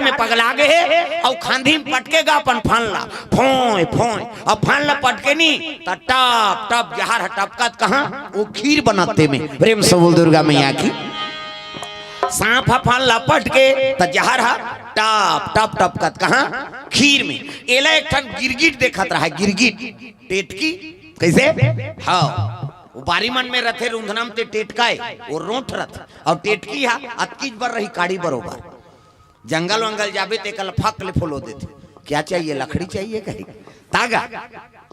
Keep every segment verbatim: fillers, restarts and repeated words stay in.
में पगला गे हे, अउ खांधी में पटके गा अपन फन ला, फोंय फोंय, अउ फन ला पटके नी, त टप टप जहर ह टपकत कहाँ, वो खीर बनत तेमे। प्रेम से बोल दुर्गा मैया की। सांप ह फन ला पटके, त जहर ह टप टप टपकत कहाँ, खीर में। एला एक ठन गिरगिट देखत रहा, गिरगिट, टेटकी। कइसे? हाँ, वो बारी मन में रथे, रुंधना म ते टेटका ए, वो रोंठ रथ, अउ टेटकी ह अतकीच बर रही, काड़ी बरोबर। जंगल वंगल जाबे, तेकर ल फक ले फोलो देथे। क्या चाहिए? लकड़ी चाहिए कही। तागा।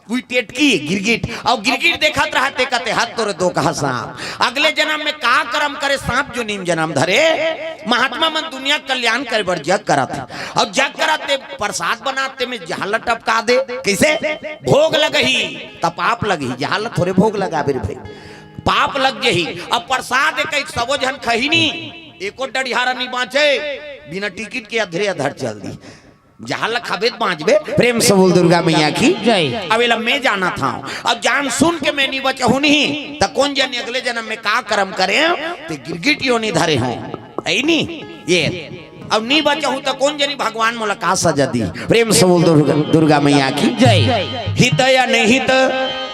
कोई टेटकी, गिरगिट। अउ गिरगिट देखत रहा, ते कथे, "हत तोरे दोकहा सांप। अगले जनम में का करम करे, सांप जोनी म जनम धरे।" महात्मा मन दुनिया के कल्याण करे बर जग करत हे। अउ जग करत ते प्रसाद बनात ते में जहर ल टपका दे। कइसे? भोग लगही, त पाप लगही। जहर ल थोरे भोग लगाबे रे भई। पाप लग जही। अब प्रसाद एक, एक सबो झन खही नी। एको डढ़ियारा नी बांचे, बिना टिकट के अधरे अधर चल दी। जहर ल खाबे त बांचबे। प्रेम से बोल दुर्गा मैया की। जय। अब एला मैं जानत हंव, अब जान सुन के मैं नी बचहूं नहीं, त कोन जनी अगले जनम में का करम करे, ते गिरगिट योनी धरे हों, है नी? ये, अब नी बचहूं त कोन जनी भगवान मोला का सजा दी। प्रेम से बोल दुर्गा, दुर्गा मैया की। जय। हित अनहित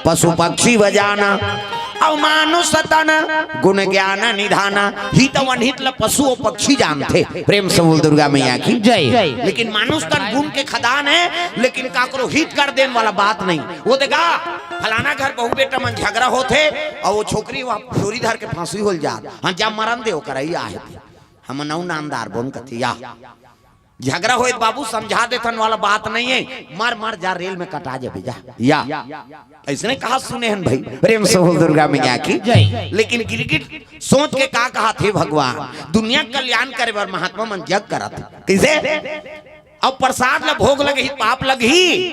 पशु पक्षी व जाना, अउ मानुष तन गुण ज्ञान निधाना। हित अउ अनहित ल पशु अउ पक्षी जानथे। प्रेम से बोल दुर्गा मैया की। जय। लेकिन मानुष तन गुण के खदान हे, लेकिन काकरो हित कर देन वाला बात नहीं। वो देखा, फलाना घर बहू बेटा मन झगरा होथे, अउ वो छोकरी वहां डोरी धर के फांसी होल जात। हाँ, जा मरन दे ओकर, अई आहे। हम नौ नामदार बोन कथे या। झगरा होए त बाबू समझा देथन वाला बात नहीं है, मर मर जा, रेल में कटा जाबे जा। या, अइसने कहा सुने हन भाई। प्रेम से बोल दुर्गा मैया की। जय। लेकिन गिरगिट सोच के का कहा थे, भगवान दुनिया के कल्याण करे बर महात्मा मन जग करत हे। कइसे? अब प्रसाद ल भोग लगही, पाप लगही।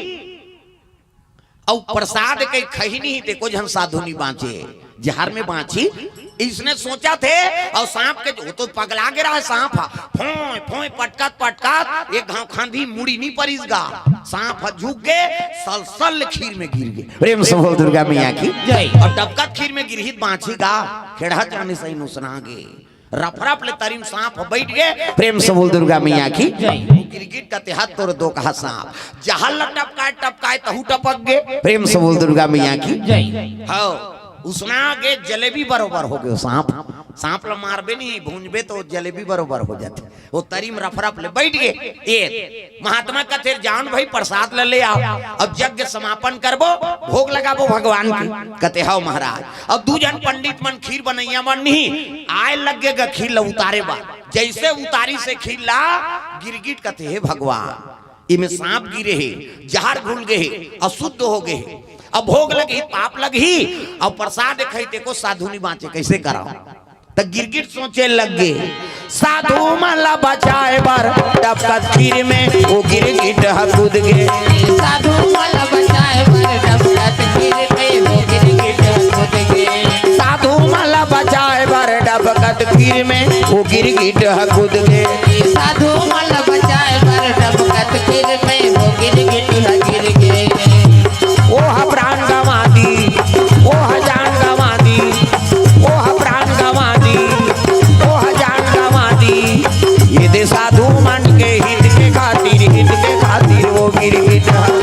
अउ प्रसाद के खही नहीं, ते को झन साधु नी बांचे, जहर में बांची। इसने सोचा थे, अउ सांप के, वो तो पगला गे रहा सांप ह, फोंय फोंय पटकत पटकत एक घांव खांधी मुड़ी नी परिस गा, सांप ह झुक गे, सल सल खीर में गिर गे। प्रेम से बोल दुर्गा मैया की। जय। अउ डबकत खीर में गिरही त बांची गा, खेड़हा जाने सही नुसना गे। रफरफ ले तरी म सांप ह बइठ गे। प्रेम से बोल दुर्गा मैया की। जय। गिरगिट कथे, "हत तोर दोकहा सांप।" जहर ल टपकाए टपकाए तहू टपक गे। प्रेम से बोल दुर्गा मैया की। जय। हव, उसना गे, जलेबी बरोबर हो गे सांप। सांप ल मारबे नहीं, भूंजबे त जलेबी बरोबर हो जाथे। वो तरी म रफरफ ले बइठ गे। ए महात्मा कथे, "जाओन भाई, प्रसाद ल ले आओ, अब यज्ञ समापन करबो, भोग लगाबो भगवान के।" कथे, "हव महाराज।" अब दू झन पंडित मन, खीर बनइया मन नहीं आए लग गे गा खीर ल उतारे बर। जइसे उतारिस हे खीर ला, गिरगिट कथे, "हे भगवान, इमे सांप गिरे हे, जहर घुल गे हे, अशुद्ध हो गे हे, अब भोग लगही, पाप लगही, अउ प्रसाद खही ते को साधु नी बांचे, कइसे करंव?" त गिरगिट सोचे लग गे, साधु मन ला बचाए बर डबकत खीर में वो गिरगिट ह कूद गे। साधु मन ला बचाए बर डबकत खीर में वो गिरगिट ह कूद गे। साधु मन ला बचाए बर डबकत खीर में वो गिरगिट ह कूद गे। साधु मन ला बचाए बर डबकत खीर में वो गिरगिट ह गिर गे। ओह प्राण गंवा दी, ओह जान गंवा दी, ओह प्राण गंवा दी, ओह जान गंवा दी। ये दे साधु मन के हित के खातिर, हित के खातिर वो गिरगिट ह।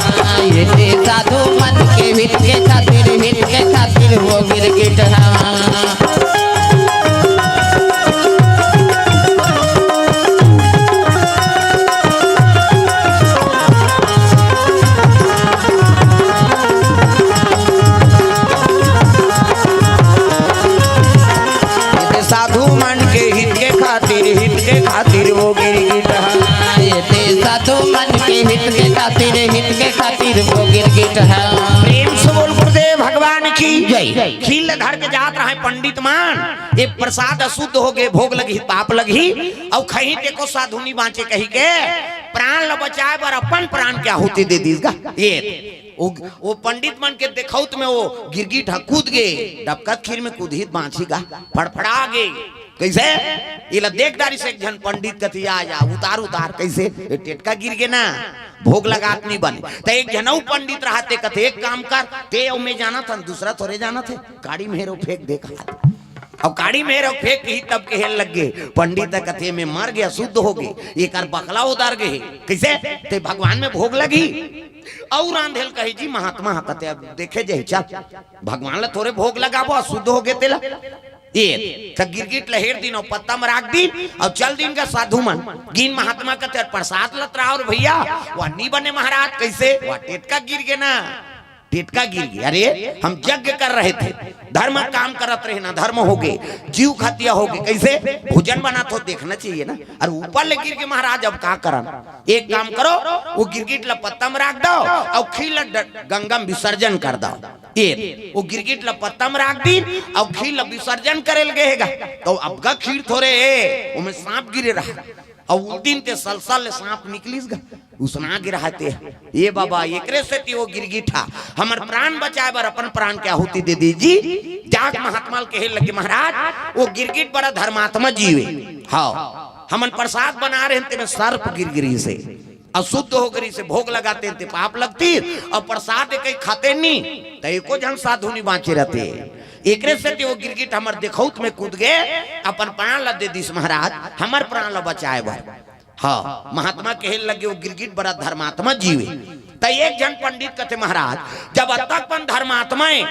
ये दे साधु मन के हित के खातिर, हित के खातिर वो गिरगिट ह। साधु मन के हित के खातिर, हित के खातिर वो गिरगिट ह। ये ते साधु मन के हित के खातिर, हित के खातिर वो गिरगिट ह। प्रेम से बोल गुरुदेव भगवान की जय। खीर ल धर के जात रहे पंडित मन, ये प्रसाद अशुद्ध हो गे, भोग लगही, पाप लगही, अउ खही ते को साधु नी बांचे कही के प्राण ल बचाए बर अपन प्राण के आहुति दे दीस गा। ये वो, वो पंडित मन के देखउत में वो गिरगिट ह कूद गे, डबकत खीर में कूदही त बांची गा, फड़फड़ा गे। कइसे? एला देख डारिस एक झन पंडित, कथे, "या, या, उतार, उतार।" कइसे? ए टेटका गिर गे ना, भोग लगात नी बने। त एक झन अउ पंडित रहा ते कथे, "एक काम कर, ते अउ मैं जानत हन, दूसरा थोरे जानत हे, काड़ी में हेरो फेंक दे," कहा। अब काड़ी में रख फेंक ही तब कहे लग गे। पंडित ह कथे, "में मर गया, शुद्ध हो गे, एकर बकला उतर गे हे।" "कइसे? ते भगवान में भोग लगही?" अउ रांधे ल कहे जी महात्मा ह, कथे, "अब देखे जाही, चल, भगवान ला थोरे भोग लगाबो, अशुद्ध हो गे तेला।" ए, त गिरगिट ल हेर दिन अउ पत्ता म राख दिन अउ चल दिन गा साधु मन। गिन महात्मा कथे, "प्रसाद ल त राव रे भइया।" "वा नी बने महाराज।" "कइसे?" "वा टेटका गिर गे ना।" टेटका गिर गे। अरे, हम यज्ञ कर रहे थे, धर्म काम करत रहे ना, धर्म हो गे, जीव खतिया हो गे। कइसे? भोजन बनात हो, देखना चाहिए ना। अरे ऊपर ले गिर गे महाराज, अब का करन? एक काम करो, वो गिरगिट ल पत्ता म राख दो अउ खीर ल ड-, गंगा म विसर्जन कर दो। ए, वो गिरगिट ल पत्ता म राख दिन अउ खीर ल विसर्जन करे ल गे हे गा, त अब गा खीर थोरे हे, ओमे सांप गिरे रहा। अउ उस दिन ते सलसल ले सांप निकलिस गा, उसना गे रहा ते। ए बाबा, एकरे सेती वो गिरगिट ह हमर प्राण बचाए बर अपन प्राण के आहुति दे दिस जी। जाके महात्मा ल कहे लगे, "महाराज, वो गिरगिट बड़ा धर्मात्मा जीव हे।" हाँ, हमन प्रसाद बना रहे हन, तेमे सर्प गिर गिस हे, अशुद्ध हो गिस हे, भोग लगाते ते पाप लगतिस, अउ प्रसाद के खाते नी, त एको झन साधु नी बांचे रहते। एकरे सेती वो गिरगिट हमर देखउत में कूद गे, अपन प्राण ल दे दिस महाराज, हमर प्राण ल बचाए बर। हाँ, महात्मा कहे लगे, "वो गिरगिट बड़ा धर्मात्मा जीव हे।" त एक झन पंडित कथे, "महाराज, जब अतक पन धर्मात्मा हे,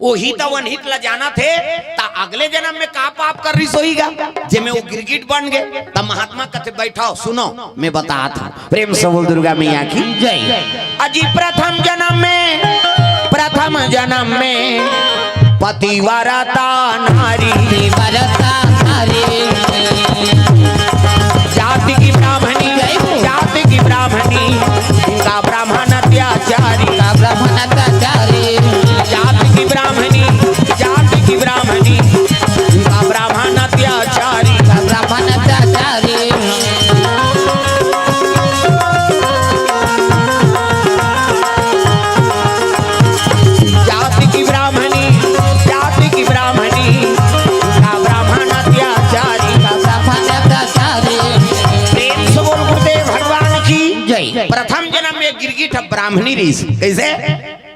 वो हित अउ अनहित ल जानत हे, त अगले जनम में का पाप कर रिहिस होही गा, जेमे वो गिरगिट बन गे?" त महात्मा कथे, "बइठव, सुनव, में बतात हंव।" प्रेम से बोल दुर्गा मैया की जय। अजी प्रथम जनम में, प्रथम जनम में पतिव्रता नारी। पतिव्रता नारी। जाति की ब्राह्मणी, जय हो। जाति की ब्राह्मणी, का ब्राह्मण अत्याचारी। का ब्राह्मण अत्याचारी। जाति की ब्राह्मणी, जाति की ब्राह्मणी, का ब्राह्मण अत्याचारी। का ब्राह्मण अत्याचारी। जाति की ब्राह्मणी, जाति की ब्राह्मणी, का ब्राह्मण अत्याचारी। का ब्राह्मण अत्याचारी। प्रेम से बोल गुरुदेव भगवान की जय। प्रथम जनम में गिरगिट ह ब्राह्मणी रिहिस। कइसे?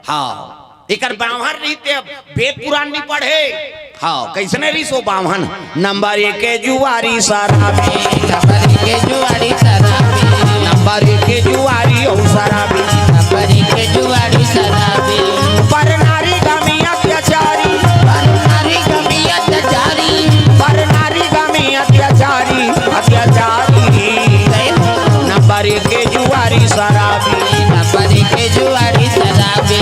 हाँ, एकर बांभन रिहिस ते अब वेद पुराण नी पढ़े। हाँ, कइसने रिहिस ओ बांभन? नंबर एक के जुआरी शराबी। नंबर एक के जुआरी शराबी। नंबर एक के जुआरी अउ शराबी। नंबर एक के जुआरी शराबी। पर नारी गामी अत्याचारी। पर नारी गामी अत्याचारी। पर नारी गामी अत्याचारी, अत्याचारी। नंबर एक के जुआरी शराबी। नंबर एक के जुआरी शराबी।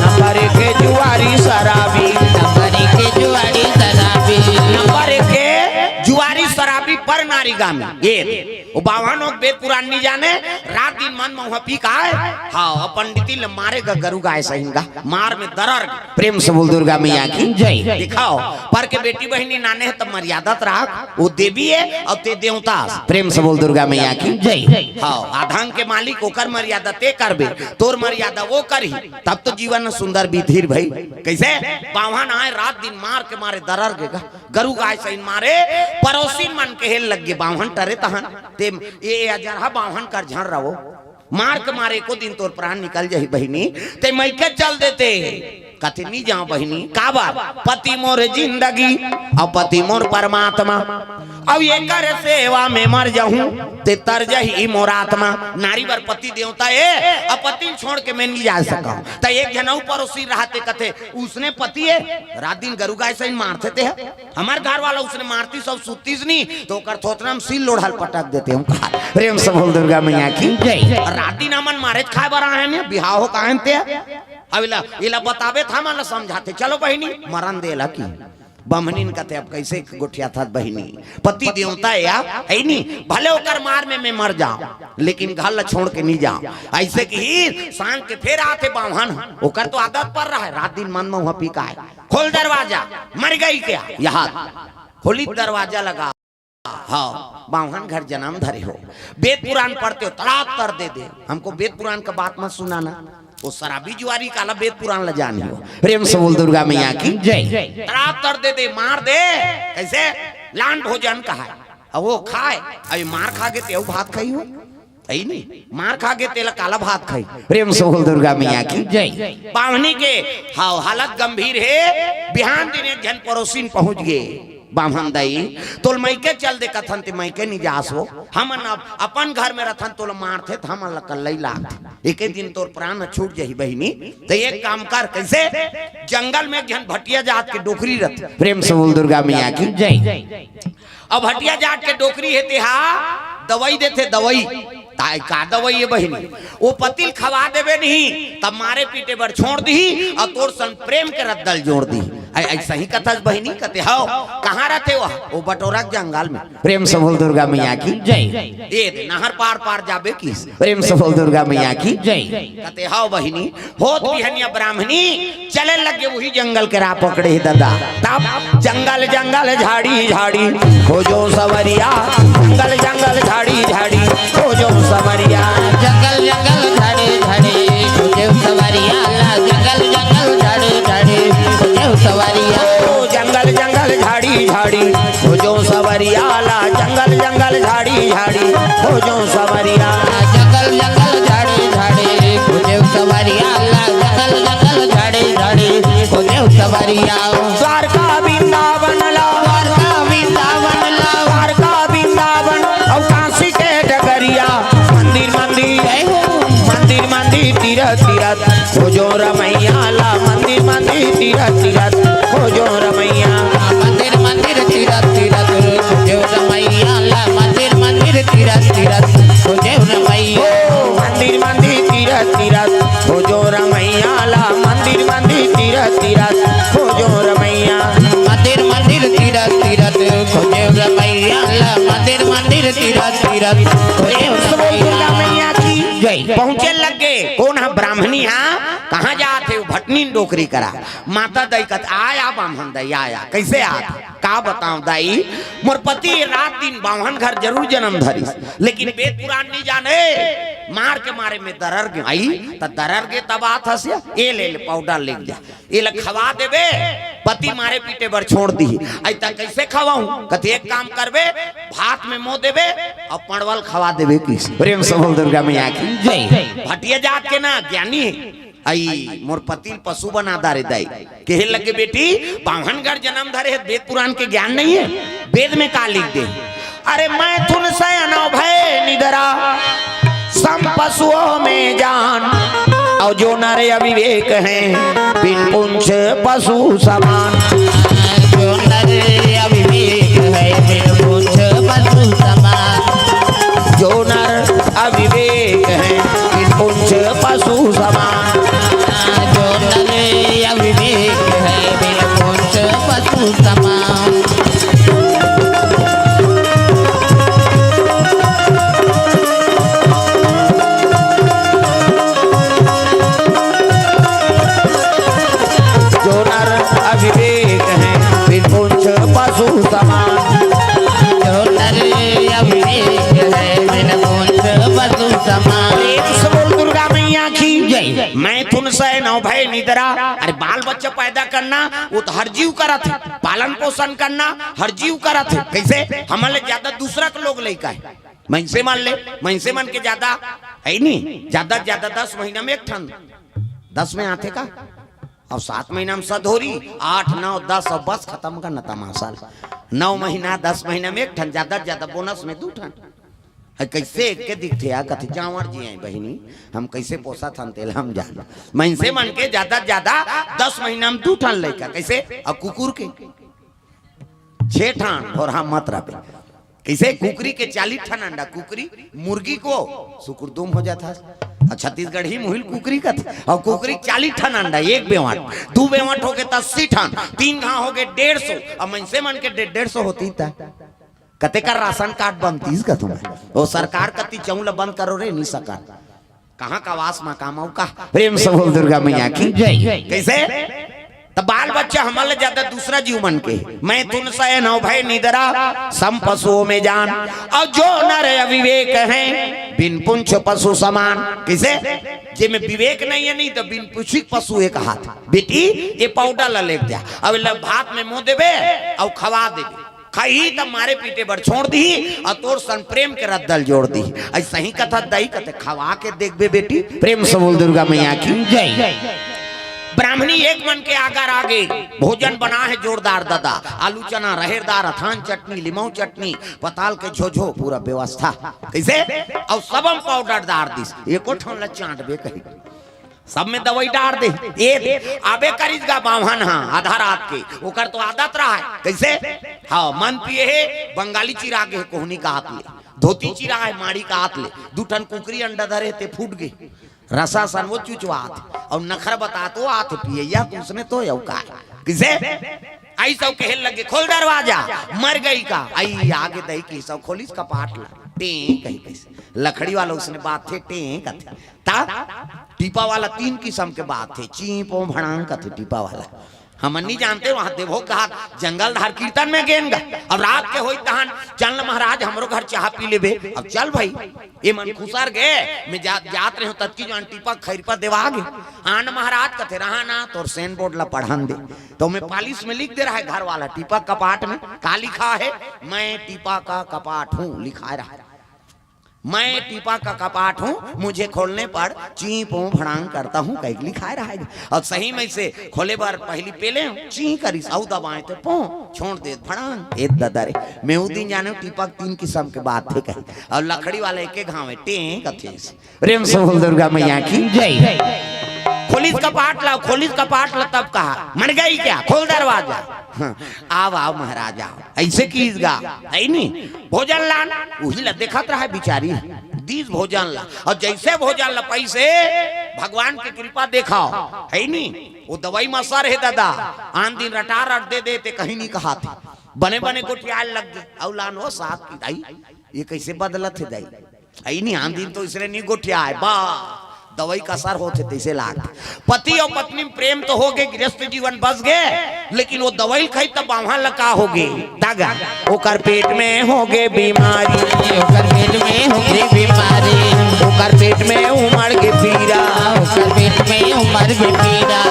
नंबर एक के जुआरी शराबी। नंबर एक के जुआरी शराबी। नंबर एक के जुआरी शराबी पर नारी गामी। ए, ओ बांभन ओ वेद पुराण नी जाने, रात दिन मद महुआ पी के आय। हाँ, पंडिती ल मारे गा गरु गाय सहिन गा, मार में दरर। प्रेम से बोल दुर्गा मैया की जय। दिखाओ, पर के बेटी बहिनी नाने हे त मर्यादा त राख, ओ देवी हे अउ ते देवता। प्रेम से बोल दुर्गा मैया की जय। हाँ, अधन के मालिक ओकर मर्यादा ते करबे, तोर मर्यादा ओ करही, तब तो जीवन सुंदर बीतही भई। कइसे? बांभन आय रात दिन मार के मारे दरर गे गा। गरु गाय सहिन मारे, परोसिन मन कहे लग गे, "बांभन टरे तहन, ते ए, ए अजरहा बांभन कर झन रवो, मार के मारे एको दिन तोर प्राण निकल जाही बहिनी, ते मइके चल देते।" कथे, "नी जांव बहिनी।" "काबर?" "पति मोर जिंदगी अउ पति मोर परमात्मा, अउ एकर सेवा में मर जाहूं, ते तर जाही मोर आत्मा।" नारी बर पति देवता ए, अउ पति ल छोड़ के में नी जा सकंव। त एक झन अउ परोसी रहते, कथे, "उसने पति ए, रात दिन गरु गाय सहिन मारथे ते ह।" हमर घर वाला उसने मारतिस अउ सुततिस नी, त ओकर थोथना म सील लोढ़ा ल पटक देते हंव कहा। प्रेम से बोल दुर्गा मैया की जय। रात दिन हमन मारेच खाय बर आए हन, बिहाव हो काहन ते। अब एला, एला बताबे त हमन ल समझाथे, "चलो बहिनी, मरन दे एला" कि। बम्हनिन कथे, "अब कइसे गोठियाथस बहिनी? पति देवता ए, हे नी, भले ओकर मार में में मर जांव, लेकिन घर ल छोड़ के नी जांव।" अइसे किहिस, सांझ के फेर आथे बांभन, ओकर तो आदत पर रहय, रात दिन मद महुआ पी के आय। "खोल दरवाजा, मर गई क्या?" "यहा।" खोलिस दरवाजा लगा, "हाँ, बांभन घर जनम धरे हो, वेद पुराण पढ़ते हो, तड़ाक तर दे दे, हमको वेद पुराण का बात मत सुनाना।" ओ शराबी जुआरी काला वेद पुराण ल जानही हो। प्रेम से बोल दुर्गा मैया की जय। तड़ाक तर दे दे, मार दे, कइसे? लान भोजन कहाय। अब वो खाए, अभी मार खा के तेऊ भात खाई हो, है नहीं? मार खा के तेला काला भात खाई। प्रेम से बोल दुर्गा मैया की जय। बामनी के हाव हालत गंभीर हे। बिहान दिन एक झन पड़ोसिन पहुंच गे, बाम्हन दाई, तोल मइके चल दे कथन, ते मइके नहीं जास हो। हमन अब अपन घर में रथन, तोल मारथे त हमन ल कल्लई लागथे। एके दिन तोर प्राण छूट जही बहिनी। त एक काम कर, कैसे? जंगल में एक झन भटिया जात के डोकरी रथ। प्रेम से बोल दुर्गा मैया की जय। अब भटिया जात के डोकरी हे, तेहा दवाई देथे, दवाई। ताय का दवाई हे बहिनी? वो पति ल खवा देबे नहीं, तब मारे पीटे बर छोड़ दिही, अउ तोर संग प्रेम के रद्दा ल जोड़ दिही। ऐ-, ऐसा ही कथस बहिनी, कथे हव। कहाँ रथे वो? वो बटोरा के जंगल में। प्रेम से बोल दुर्गा मैया की जय। ए दे, नहर पार पार जाबे किस। प्रेम से बोल दुर्गा मैया की जय। कथे हव बहिनी, होत बिहनिया ब्राह्मणी चले लगे, वही जंगल के राह पकड़े हे दादा। तब जंगल जंगल झाड़ी झाड़ी खोजो सवरिया, जंगल जंगल झाड़ी झाड़ी खोजो सवरिया। जंगल जंगल झाड़ी झाड़ी खोजो सवरिया ला, जंगल जंगल झाड़ी झाड़ी खोजो सवरिया। ओ जंगल जंगल झाड़ी झाड़ी खोजो सवरिया ला, जंगल जंगल झाड़ी झाड़ी खोजो सवरिया। जंगल जंगल झाड़ी झाड़ी खोजो सवरिया ला, जंगल जंगल झाड़ी झाड़ी खोजो सवरिया। द्वारका वृंदावन ला, द्वारका वृंदावन ला, द्वारका वृंदावन अउ काशी के डगरिया। मंदिर मंदिर, जय हो। मंदिर मंदिर तीरथ तीरथ खोजो रमैया ला, मंदिर मंदिर तीरथ तीरथ खोजो रमैया। मंदिर मंदिर तीरथ तीरथ खोजो रमैया ला, मंदिर मंदिर तीरथ तीरथ खोजो रमैया। ओ मंदिर मंदिर तीरथ तीरथ खोजो रमैया ला, मंदिर मंदिर तीरथ तीरथ खोजो रमैया। मंदिर मंदिर तीरथ तीरथ खोजो रमैया ला, मंदिर मंदिर तीरथ तीरथ खोजो रमैया। दुर्गा मैया की जय। पहुंचे लगे, कोन हा ब्राह्मणी हा? कहाँ जात हे? भटनी डोकरी करा। माता दाई कथे, आया बाम्हन दाई, आया। कैसे आत? का बताओ दाई, मोर पति रात दिन बाम्हन घर जरूर जन्म धरिस, लेकिन वेद पुराण नहीं जाने, मार के मारे में दरर गे। आई त दरर गे तब आत हस या, ए ले ले पाउडर ले जा, ए ल खवा देबे, पति मारे पीटे बर छोड़ दिही। आई त कैसे खवाऊं? कथे एक काम करबे, भात में मो देबे अउ पड़वल खवा देबे किस। प्रेम से बोल दुर्गा मैया की जय। भटिया जात के ना ज्ञानी हे। आई मोर पति ल पशु बना डारे दाई। कहे लगे, बेटी, बाम्हन घर जन्म धरे हे, वेद पुराण के ज्ञान नहीं हे? वेद में का लिख दे? अरे, मैथुन शयन अभय निद्रा, सम पशुओं में जान, अउ जो नर अविवेक हैं, बिन पूंछ पशु समान। जो नर अविवेक है, बिन पूंछ पशु समान। जो नर अविवेक है, बिन पूंछ पशु समान। जो नर अविवेक है, बिन पूंछ पशु समान। जो नर अविवेक है, बिन पूंछ पशु समान। जो नर अविवेक है, बिन पूंछ पशु समान। प्रेम से बोल दुर्गा मैया की जय। मैथुन शयन अभय निद्रा। अरे, बाल बच्चा पैदा करना, वो तो हर जीव करत हे। पालन पोषण करना हर जीव करत हे। कैसे? हमन ले ज्यादा दूसरा के लोग लइका हे। मनसे मन ले, मनसे मन के ज्यादा हे नहीं, ज्यादा ज्यादा दस महीना में एक ठन, दस में आथे का? अब सात महीना में सधोरी, आठ, नौ, दस, अब बस खतम करना तमाशा ल। नौ महीना, दस महीना में एक ठन, ज्यादा ज्यादा बोनस में दू ठन। है कैसे एक के दिखथे यार, कथे जांवर जी आए बहिनी, हम कैसे पोसत हन तेला हम जान। मनसे मन के ज्यादा ज्यादा दस महीना में दू ठन लइका, कैसे? अब कुकुर के छह ठन और हम मत रहे। कैसे? कुकरी के चालीस ठन अंडा, कुकरी, मुर्गी को सुकुर दुम हो जाता है। और छत्तीसगढ़ी मुहिल कुकरी कथे, और कुकरी चालीस ठन अंडा, एक बेवाट, दू बेवाट हो गे त अस्सी ठन, तीन घाव हो गे डेढ़ सौ, अब मनसे मन के डे-, डेढ़ सौ होती त कते का राशन कार्ड बनतीस का तुम्हें? वो सरकार कती चौं ल बंद करो रे, नहीं सका। कहाँ का वास मा काम आऊ का? प्रेम से बोल दुर्गा मैया की जय। कैसे? त बाल बच्चा हमन ले ज्यादा दूसरा जीव मन के। मैथुन शयन अभय निद्रा, सम पशुओं में जान। और जो नर अविवेक हैं, बिन पूंछ पशु समान। कैसे? जे में विवेक नहीं है, नहीं तो बिन पूंछी पशु एक हाथ। बेटी, ये पाउडर ला लेके जा, अब ले भात में मुंह देबे और खवा देबे। कही त मारे पीटे बर छोड़ दिही, अउ तोर सन प्रेम के रद्दल जोड़ दिही। अइसही कथस दई, कथे, "खवा के देखबे बेटी।" प्रेम से बोल दुर्गा मैया की। जय। ब्राह्मणी एक मन के आगर आगे, भोजन बना हे जोरदार ददा, आलू चना, रहेर दार, अथान चटनी, लिमऊ चटनी, पताल के झोझो, पूरा व्यवस्था। कइसे? अउ सबम पाउडर डार दिस, एको ठन ल चांटबे कही। सब में दवई डार दे। ए दे, आबे करिस गा बाम्हन हा, आधा रात के। ओकर तो आदत रहा है। कइसे? हाँ, मन पिए हे, बंगाली चिरा गे हे, कोहनी का हाथ ले। धोती चिरा हे, माड़ी का हाथ ले। दू ठन कुकरी अंडा धरे, ते फूट गे। रसा सन वो चुचवात हे। अउ नखरा बतात वो आत हे पिए, या उसने तो यौ का। कइसे? अइसव कहे लगे, "खोल दरवाजा।" मर गई का? अई आगे दई के सब खोलिस कपाट ला। टें कही कइसे? लकड़ी वाला उसने बात थे, टें कथे। ता टीपा वाला तीन किसम के बात हे, चीं पों भड़ांग कथे टीपा वाला। हमन नहीं जानते, वहां देवो कहा जंगल धार कीर्तन में गेन गा। अब रात के होई तहन, "चल न महाराज, हमरो घर चाह पी लेबे।" अब चल भाई, ए मन खुसर गे, मैं जा, जात रहे हूं, ततकी जान टीपा खैरपा देवा गे। आन महाराज कथे, "रहा ना, तोर सेन बोर्ड ला पढ़न दे।" तो मैं पालिश में लिख दे रहा है घर वाला, टीपा कपाट में का लिखा है, "मैं टीपा का कपाट हूं", लिखा रहा है। "मैं टीपा का कपाट हूँ, मुझे खोलने पर चीं पों भड़ांग करता हूँ," कहिके लिखाए रहा है। अउ सही में से खोले बर पहली पेले हूँ, चीं करिस, अउ दबाए तो पों, छोड़ दे भड़ांग। ए ददा रे, मैं उ दिन जाने हूँ टीपा के तीन किसम के बात हे कही, अउ लकड़ी वाला एके घाव हे, टें कथे। प्रेम से बोल दुर्गा मैया की। जय। खोलिस कपाट ला, खोलिस कपाट ला, तब कहा, "मर गई क्या? खोल दरवाजा।" हाँ, "आव, आव महाराज, आव।" अइसे किहिस गा, हइ नी? भोजन लान, उही ला देखत रहा बिचारी, दीस भोजन ला। अउ जइसे भोजन ला पइसे, भगवान के कृपा देखव, हइ नी? ओ दवई म असर हे ददा, आन दिन रटा रट दे देते, कहीं नहीं कहाथे। बने बने गोठियाए लग गे, अउ लान हो साथ की दाई, ये कइसे बदलत हे दाई? अई नहीं, आन दिन तो इसने नहीं गोठियाए, बा, दवई का असर होथे तइसे लागथे। पति अउ पत्नी में प्रेम तो होगे, गृहस्थ जीवन बस गे, लेकिन ओ दवई ल खाई तब बाम्हन ल का होगे? दागा, ओकर पेट में होगे बीमारी। ओकर पेट में होगे बीमारी। ओकर पेट में उमड़ के पीरा। ओकर पेट में उमड़ के पीरा।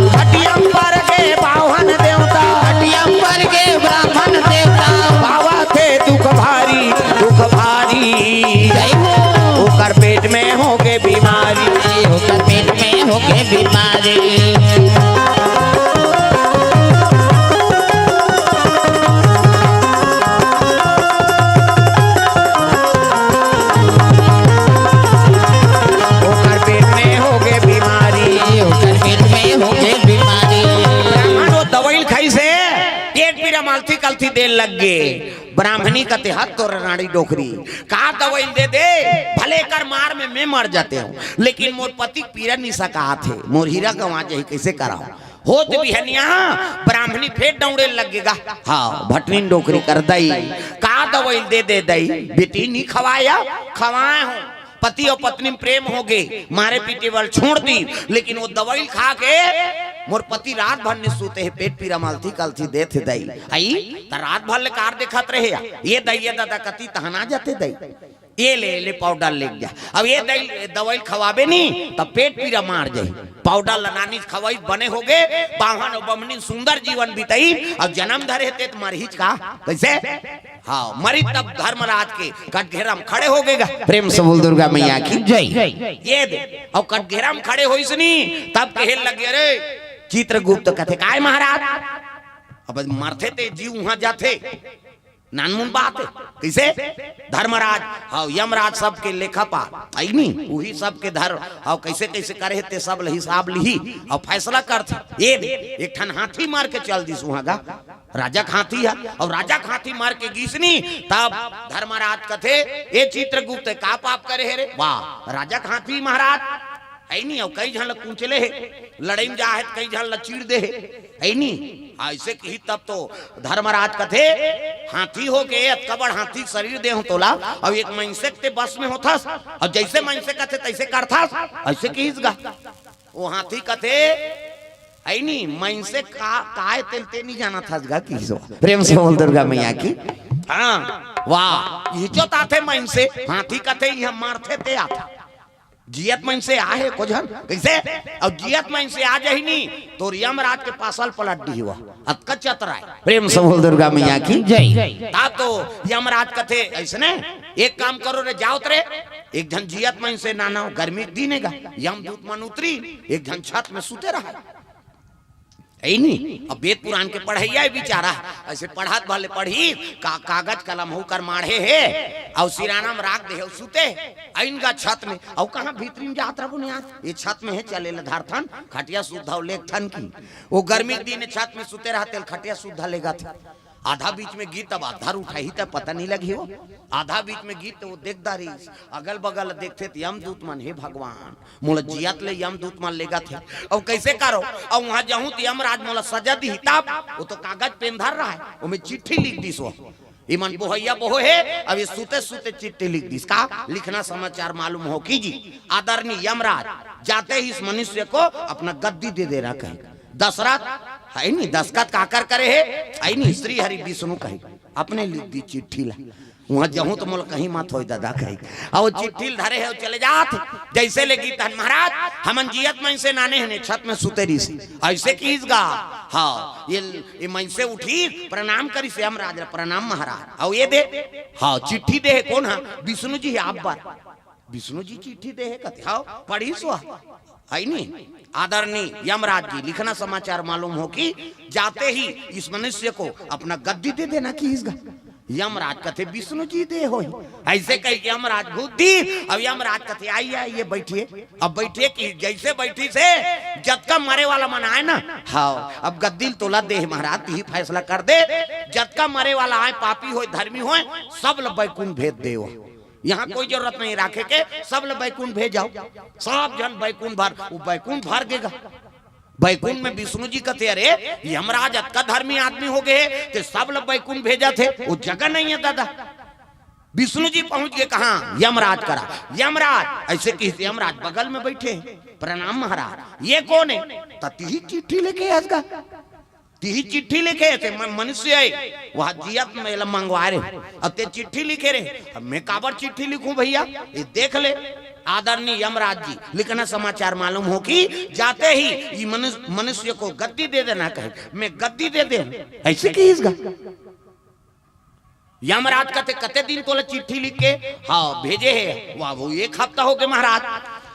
खटिया पर गे बाम्हन देवता। खटिया पर गे ब्राह्मण देवता। पावा थे दुख भारी, दुख भारी। जय हो। ओकर पेट में होगे बीमारी। ओकर पेट में होगे बीमारी। ओकर पेट में होगे बीमारी। ओकर पेट में होगे बीमारी। ब्राह्मण ओ दवई ल खाइसे, पेट पीरा म अलथी कलथी देन लग गे। ब्राह्मणी कथे, "हत तोर रांड़ी डोकरी, का दवई ल दे दे, भले एकर मार में मैं मर जाते हूँ, लेकिन मोर पति के पीरा नहीं सकात हे, मोर हीरा गंवा जाही, कइसे कराव?" होत बिहनिया ब्राह्मणी फेर दउड़े लग गे गा। हाँ, भटनी डोकरी कर दई, "का दवई ल दे दे दई, बेटी नहीं खवाया, खवाए हूँ।" पति अउ पत्नी में प्रेम होगे, मारे पीटे बर छोड़ दिस, लेकिन ओ दवई ल खा के मोर पति रात भर नहीं सूते हे, पेट पीरा म अलथी कलथी देत हे दई। अई, त रात भर ले कार देखत रहे या? ए दई, ए ददा कती तहना जाते दई। ए ले, ले पाउडर लेके जा। अब ए दई, दवई ल खवाबे नहीं, त पेट पीरा मार जाही। पाउडर ल नानी खवाई बने होगे, बाम्हन अउ बम्हनी सुंदर जीवन बिताई, अउ जनम धरे हे ते त मरहिच का? कइसे? हाँ, मरी तब धर्मराज के कटघेरा म खड़े होगे गा। प्रेम से बोल दुर्गा मैया की। जय। ए दे, अउ कटघेरा म खड़े होइस नी, तब कहे लगे, "अरे," चित्रगुप्त कथे, "काय महाराज?" अब मरथे ते जीव उहाँ जाथे, नानमुन बात हे। कइसे? धर्मराज, हाँ, यमराज सबके लेखापाल, हइ नी? उही सबके धर, हाँ, कइसे कइसे करे हे ते सब ल हिसाब लिही, अउ फैसला करथे। ए दे, एक ठन हाथी मार के चल दिस उहाँ गा। राजा के हाथी हे, अउ राजा के हाथी मार के गिस नी, तब धर्मराज कथे, "ए चित्रगुप्त, का पाप करे हे रे?" वाह, राजा के हाथी महाराज, हइ नी, अउ कई झन ल कुचले हे, लड़ई म जा हे, कई झन ल चीर दे हे, हइ नी? अइसे किही तब तो धर्मराज कथे, "हाथी होके, अतका बड़ हाथी के शरीर दे हूँ तोला, अउ एक मइनसे के ते बस में होथस, अउ जइसे मइनसे कथे तइसे करथस," अइसे किहिस गा। ओ हाथी कथे, "हइ नी, मइनसे का, काय तेल ते नहीं जानत हस गा," किहिस ओ। प्रेम से बोल दुर्गा मैया की। हाँ, वाह, इही चोत आथे मइनसे, हाथी कथे, "इहाँ मरथे ते आथे।" जियत मन से आहे को झन, कइसे? अउ जियत मन से आ जाही नी, तोर यमराज के पासल पलट दिही वा। अतका चतरा हे। प्रेम से बोल दुर्गा मैया की जय। तब तो यमराज कथे, "अइसने एक काम करो रे, जाओ त रे, एक झन जियत मन से नाना, गर्मी के दिन हे गा, यमदूत मन उतरी, एक झन छत में सुते रहा।" अइ नी, अब वेद पुराण के पढ़इया हे बिचारा, अइसे पढ़त भले पढ़ही, का, कागज कलम हो कर माढ़े हे, अउ सिराना में राख दे हे, अउ सुते हे, अइन गा छत में, अउ कहाँ भीतरी में जात रहो नी यार, ये छत में हे, चले ल धरथन, खटिया सुद्धा लेगथन की। वो गर्मी के दिन छत में सुते रहते, खटिया सुद्धा लेगथे। आधा बीच में गिर तब आधा उठाही त पता नहीं लगी हो। आधा बीच में गिर त वो देखदा रहिस, अगल बगल देखथे त यमदूत मन, "हे भगवान, मोला जियत ले यमदूत मन लेगथे, अउ कइसे करो?" अउ वहां जाहूं त यमराज मोला सजा दिही तब। वो तो कागज पेन धर रहा हे, ओमे चिट्ठी लिख दिस वो, "इमन बोहइया बोहो हे, अब ये सुते सुते चिट्ठी लिख दिस।" का लिखना समाचार मालूम हो कीजी, "आदरणीय यमराज, जाते ही इस मनुष्य को अपना गद्दी दे देना" कहे। दशरथ, अइ नी, दस्तखत काकर करे हे, अइ नी, श्री हरि विष्णु कहे, अपने लिख दी चिट्ठी ला। वहां जाहूं त मोला कहीं मत होय ददा कहे। अउ चिट्ठी ल धरे हे, अउ चले जात हे। जइसे ले गिस तहन, "महाराज, हमन जियत मन से नाने हने, छत में सुते रहिस हे, अइसे किहिस गा।" हाँ, ये, ये मन से उठिस, प्रणाम करिस हे यमराज ला, "प्रणाम महाराज।" अउ ये दे, हाँ, चिट्ठी दे हे कोन हा? विष्णु जी हे आप बर। विष्णु जी चिट्ठी दे हे कथे, "हाँ, पढ़िस वा।" अइ नी, "आदरणीय यमराज जी, लिखना समाचार मालूम हो कि जाते ही इस मनुष्य को अपना गद्दी दे देना" किहिस गा। यमराज कथे, "विष्णु जी दे होही।" अइसे कहिके यमराज घूंच दिस, अब यमराज कथे, "आइए, आइए, बैठिए।" अब बैठिए कि जइसे बइठिस हे, जतका मरे वाला मन आय ना, हाँ, अब गद्दी ल तोला दे हे महाराज, तिही फैसला कर दे, जतका मरे वाला आय, पापी होय, धर्मी होय, सब ल बैकुंठ भेज देव। यहाँ कोई जरूरत नहीं राखे के, सब ल बैकुंठ भेजव, सब झन बैकुंठ भर, वो बैकुंठ भर गे गा। बैकुंठ में विष्णु जी कथे, "अरे, यमराज अतका धर्मी आदमी हो गे हे, ते सब ल बैकुंठ भेजत हे, वो जगह नहीं हे ददा।" विष्णु जी पहुंच गे कहाँ? यमराज करा। "यमराज," अइसे किहिस, यमराज बगल में बइठे हे, "प्रणाम महाराज।" "ये कोन हे?" "त तिही चिट्ठी लेके आस गा।" तिही चिट्ठी लिखे हे, ते म-, मनुष्य हे, वह जियत में एला मंगवाय रहे, अउ ते चिट्ठी लिखे रहे। अब मैं काबर चिट्ठी लिखूं भइया? ये देख ले, आदरणीय यमराज जी, लिखना समाचार मालूम हो कि जाते ही ये मनुष्य, मनुष्य को गद्दी दे देना कहे, मैं गद्दी दे दे, अइसे किहिस गा। यमराज कथे, "कते दिन तोला चिट्ठी लिख के?" "हाँ, भेजे हे।" "वाह, वो एक हफ्ता हो गे महाराज।"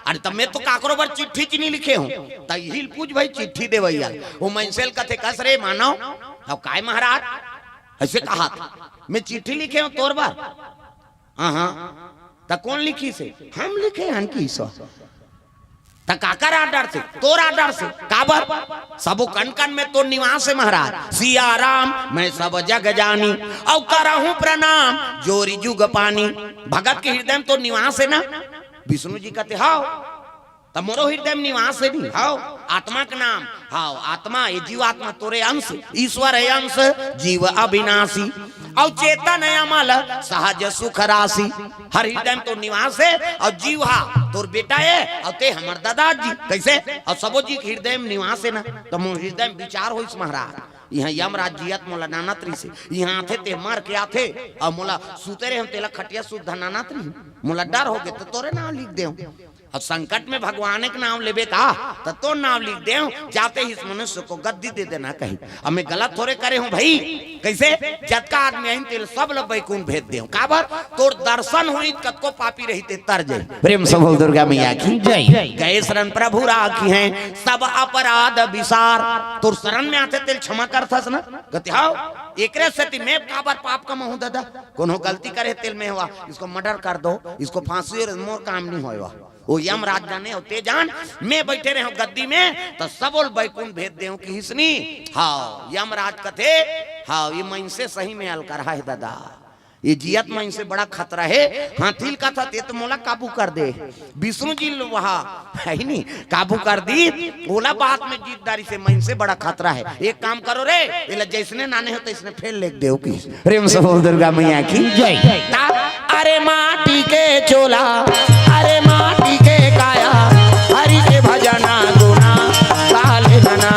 "अरे, त मैं तो काकरो बर चिट्ठी च नहीं लिखे हूँ।" "त इही ल पूछ भाई, चिट्ठी देवइया ल।" वो मनसे ल कथे, "कस रे मानव।" "अब काय महाराज?" अइसे कहा था, "मैं चिट्ठी लिखे हूँ तोर बर।" "हाँ, हाँ।" "त कोन लिखिस हे?" "हम लिखे हन किहिस वा।" "त काकर आर्डर से?" "तोर आर्डर से।" "काबर?" "सबो कन कन में तोर निवास हे महाराज।" "सिया राम मैं सब जग जानी, अउ करहूं प्रणाम जोरि जुग पानी।" भगत के हृदय में तोर निवास हे ना? विष्णु जी कथे, "हव।" "त मोरो हृदय में निवास हे नी?" "हव।" "आत्मा के नाम?" "हव।" "आत्मा, ये जीवात्मा तोरे अंश, ईश्वर हे अंश, जीव अविनाशी, अउ चेतन हे अमल, सहज सुख राशि।" हर हृदय में तोर निवास हे, अउ जीव हा तोर बेटा हे, अउ ते हमर ददा जी। कइसे? अउ सबो जी के हृदय में निवास हे ना, त मोर हृदय में विचार होइस महाराज, इहाँ यमराज जियत मोला नानत रहिस हे, इहाँ आथे ते मर के आथे, अउ मोला सुते रहे हम तेला खटिया सुद्धा नानत रहिस, मोला डर हो गे, त तोरे नाम लिख देव। अब संकट में भगवान के नाम लेबे का, त तोर नाम लिख देव, जाते ही इस मनुष्य को गद्दी दे देना कही। अब मैं गलत थोरे करे हूँ भाई, कइसे? जतका आदमी आइन तेल सब ल बैकुंठ भेज देव। काबर? तोर दर्शन होई त कतको पापी रही ते तर जाई। प्रेम से बोल दुर्गा मैया की जय। गए शरण प्रभु राखिहैं सब अपराध बिसार। तोर शरण में आथे तेल क्षमा करथस ना? कथे, "हव, एकरे सेती मैं काबर पाप कमाहूं दादा? कोनो गलती करे तेल में हुआ, इसको मर्डर कर दो, इसको फांसी हो, मोर काम नहीं होय वा।" वो यमराज जाने, अउ ते जान, मैं बइठे रहेंव गद्दी में, त सबो ल बैकुंठ भेज देंव किहिस नी। हव, यमराज कथे, हव, ये मइनसे सही में अलकरहा हे दादा। ये जियत मइनसे बड़ा खतरा हे। हाथी ल कथस, "ये तो मोला काबू कर दे।" विष्णु जी ल वहा हे नी, काबू कर दिस, ओला बात में जीत डारिस, मइनसे बड़ा खतरा हे। एक काम करो रे, एला जइसने नाने हो तइसने फेर लेग देव किहिस। प्रेम से बोल दुर्गा मैया की जय। ता, अरे माटी के चोला, अरे माटी के काया, हरि के भजना गुना गा लेना।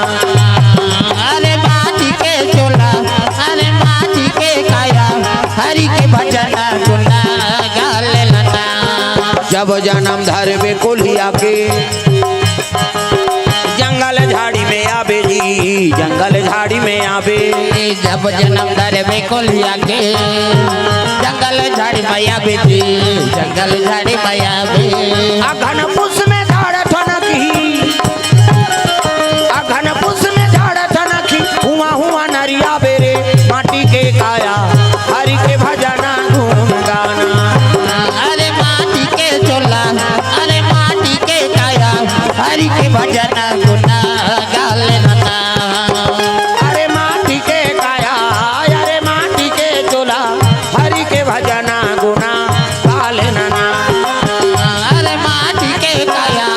अरे माटी के चोला, अरे माटी के काया, हरि के भजना गुना गा लेना। जब जन्म धरबे कोलिया के, जंगल झाड़ी में आबे जी, जंगल झाड़ी में आबे। जब जन्म धरबे कोलिया के, जंगल झाड़ी में आबे जी, जंगल झाड़ी में आबे। अगहन पुस में झाड़ ठनकी, अगहन पुस में झाड़ ठनकी, हुआ हुआ नरिया बेरे, माटी के काया, हरि के भजना गुण गाना। अरे माटी के चोला, अरे माटी के काया, हरि के भजना गुण गाले नना। अरे माटी के काया, अरे माटी के चोला, हरि के भजना गुण गाले नना। अरे माटी के काया,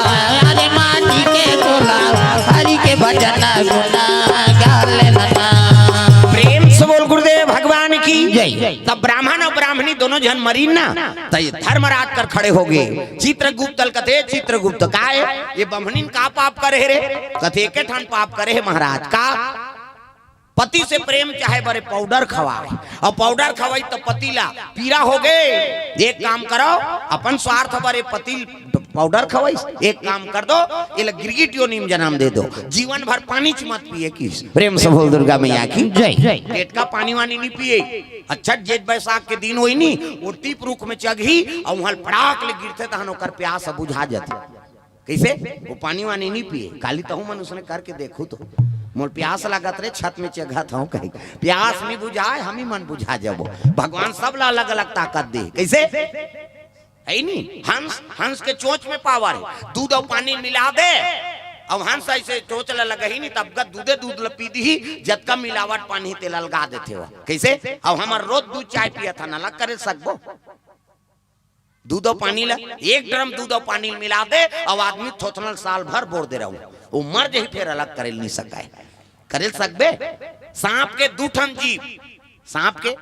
अरे माटी के चोला, हरि के भजना गुण गाले नना। प्रेम से बोल गुरुदेव भगवान की जय। तब ब्राह्मण अउ ब्राह्मणी दोनों झन मरीन ना, त ये धर्मराज कर खड़े होगे। चित्रगुप्त ल कथे, "चित्रगुप्त, काय ये बम्हनीन का पाप करे हे रे?" कथे, "एके ठन पाप करे हे महाराज।" "का?" "पति से प्रेम चाहे बरे पाउडर खवाए, अउ पाउडर खवाई त पति ला पीरा होगे। एक काम करो, अपन स्वार्थ बरे पति पाउडर खवाइस, एक काम कर दो, एला गिरगिट योनि में जन्म दे दो, जीवन भर पानी च मत पिए।" किस प्रेम से बोल दुर्गा मैया की जय। पेट का पानी वानी नहीं पिए। अच्छा, जेठ बैसाख के दिन होई नी, वो दीप रुख में चघही अउ वहां पड़ाक ले गिरथे, तहन ओकर प्यास बुझा जाथे। कैसे? वो पानी वानी नहीं पिए। काली तहु मन उसने करके देखू तो, "मोर प्यास लागत रे, छत में चघत हूं," कही। प्यास नहीं बुझाए, हम ही मन बुझा जाबो। भगवान सब ला अलग अलग ताकत दे। कैसे? है नी? हंस, हंस के चोंच में पावर है। दूध अउ पानी मिला दे, अउ हंस ऐसे चोंच ला लगही नी, तब का दूधे दूध ला पी दीही, जतका मिलावट पानी तेला अलगा देथे वो। कैसे? अब हमर रोज दूध चाय पियत हन, अलग करे सकबो? दूध अउ पानी ला, एक ड्रम दूध अउ पानी मिला दे, अउ आदमी थोथनल साल भर बोर दे रहू, वो मर जही, फेर अलग करे नहीं सकाय। करे सकबे? सांप के दू ठन जीभ, सांप के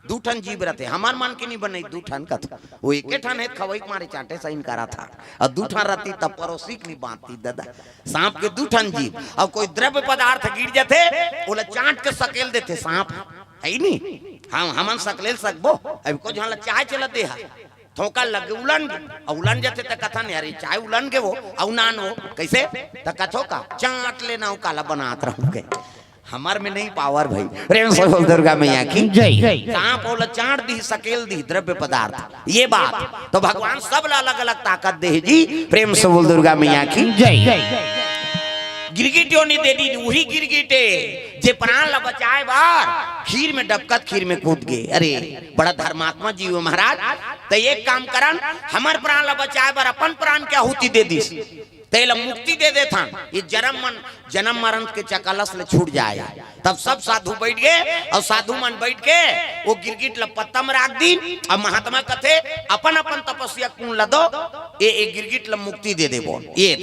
दू ठन जीभ रथे, हमर मन के नहीं बने दू ठन कथ, वो एके ठन हे, खवई के मारे चांटे सही करा था, अउ दू ठन रती तब परोसी के नहीं बांधती दादा। सांप के दू ठन जीभ, अउ कोई द्रव्य पदार्थ गिर जथे, ओला चांट के सकेल देथे सांप, है नी? हम, हमन सकलेल सकबो? अब को झन ला चाय चला दे हा, थोका लगे उलन गे, अउ उलन जथे त कथन, "अरे चाय उलन गे वो, अउ नान वो।" कैसे? त कथो का, "चांट लेना हो, काला बनात रहूं के।" हमर में नहीं पावर भाई। प्रेम से बोल दुर्गा मैया की जय। सांप ओला चांट दी, सकेल दी द्रव्य पदार्थ, ये बात। तो भगवान सब ला अलग अलग ताकत दे जी। प्रेम से बोल दुर्गा मैया की जय। गिरगिट योनि दे दी, वही गिरगिट हे जे प्राण ला बचाए बर खीर में डबकत खीर में कूद गे। अरे बड़ा धर्मात्मा जीव हे महाराज, त एक काम करन, हमर प्राण ला बचाए बर अपन प्राण के आहुति दे दिस, तेला मुक्ति दे देथन, ये जन्म मन, जन्म मरण के चकलस ले छूट जाए। तब सब साधु बैठ गे, अउ साधु मन बैठ के वो गिरगिट ल पत्ता म राख दीन, अउ महात्मा कथे, "अपन अपन तपस्या के पुण्य ल दो, ये, ये गिरगिट ल मुक्ति दे देबो।" ये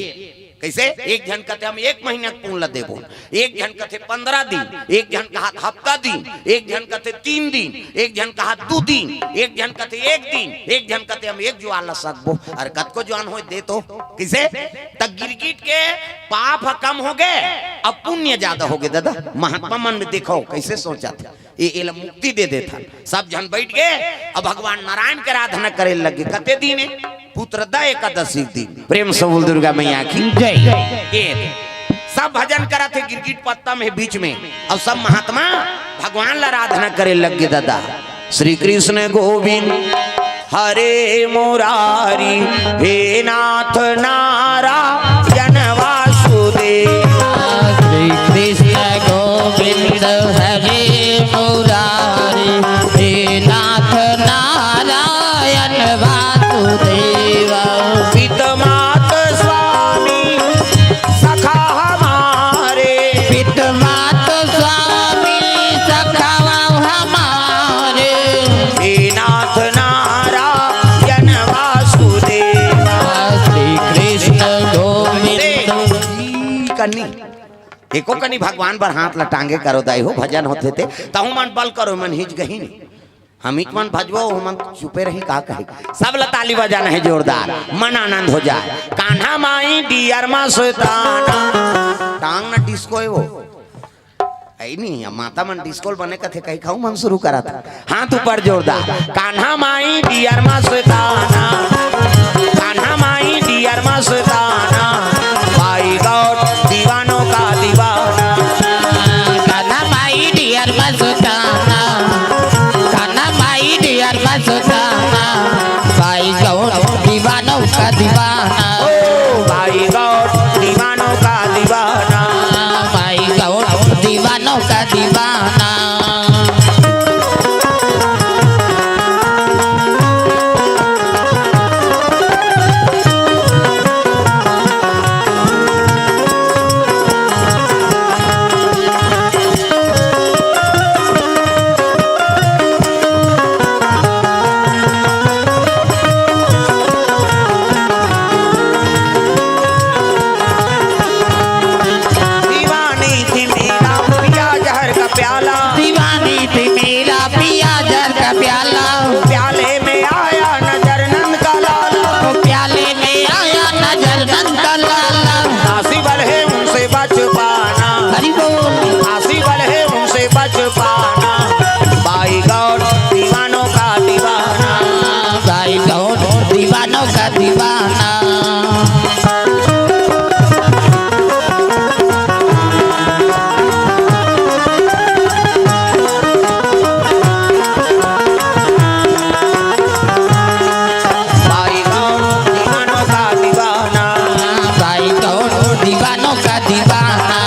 कैसे? एक झन कथे, "हम एक महीना के पुण्य ल देबो।" एक झन कथे, "पंद्रह दिन।" एक झन कहा, "हफ्ता दिन।" एक झन कथे, "तीन दिन।" एक झन कहा, "दू दिन।" एक झन कथे, "एक दिन।" एक झन कथे, "हम एक जुआर ल सकबो।" अरे कतको जुआर होय दे तो। कैसे? त गिरगिट के पाप ह कम होगे, अब पुण्य ज्यादा होगे दादा। महात्मा मन में देखो कैसे सोचथे, ये एला मुक्ति दे देथन। सब झन बैठ गे, अब भगवान नारायण के आराधना करे लगे। कते दिन हे? पुत्रदा एकादशी के दिन। प्रेम से बोल दुर्गा मैया की जय। ये सब भजन करत हे, गिरगिट पत्ता में बीच में, अउ सब महात्मा भगवान ला आराधना करे लग गे दादा। श्री कृष्ण गोविंद हरे मुरारी, हे नाथ नारायण वासुदेव। श्री कृष्ण गोविंद हरे मुरारी, हे नाथ नारायण वासुदेव। पित मात स्वामी सखा हमारे। पित मात स्वामी सखा हमारे। हे नाथ नारायण वासुदेव। श्री कृष्ण गोविंद। कन्नी, एको कनी भगवान बर हाथ ल टांगे करो दाई हो, भजन होथे ते, तहु मन बल करो, मन हिच गही नहीं। हम हिच मन भजबो, ओमन चुपे रही, का कही? सब ल ताली बजाना हे जोरदार, मन आनंद हो जाए। कान्हा माई डियर मा सोताना, टांग न डिस्को हे वो। अई नहीं, अब माता मन डिस्कोल बने कथे, कही खाऊ मन शुरू करत। हाथ ऊपर जोरदार। कान्हा माई डियर मस्ताना, कान्हा माई डियर मस्ताना, बाई गॉड दीवानों का दीवाना। कान्हा माई डियर मस्ताना, कान्हा माई डियर मस्ताना, बाई गॉड दीवानों का दीवाना। ओ बाई गॉड दीवानों का दीवाना। बाई गॉड दीवानों का दीवाना। दीवानी थी मेरा पिया जहर का प्याला। दीवानी थी मेरा पिया जहर का प्याला। प्याले में आया नजर नंद का लाला। प्याले में आया नजर नंद का लाला। काशी वाले उनसे बच पाना। हरि बोल। काशी वाले उनसे बच पाना। बाई गॉड दीवानों का दीवाना। बाई गॉड दीवानों का दीवाना। भाई गौर दीवानों का दीवाना। भाई गौर दीवानों का दीवाना।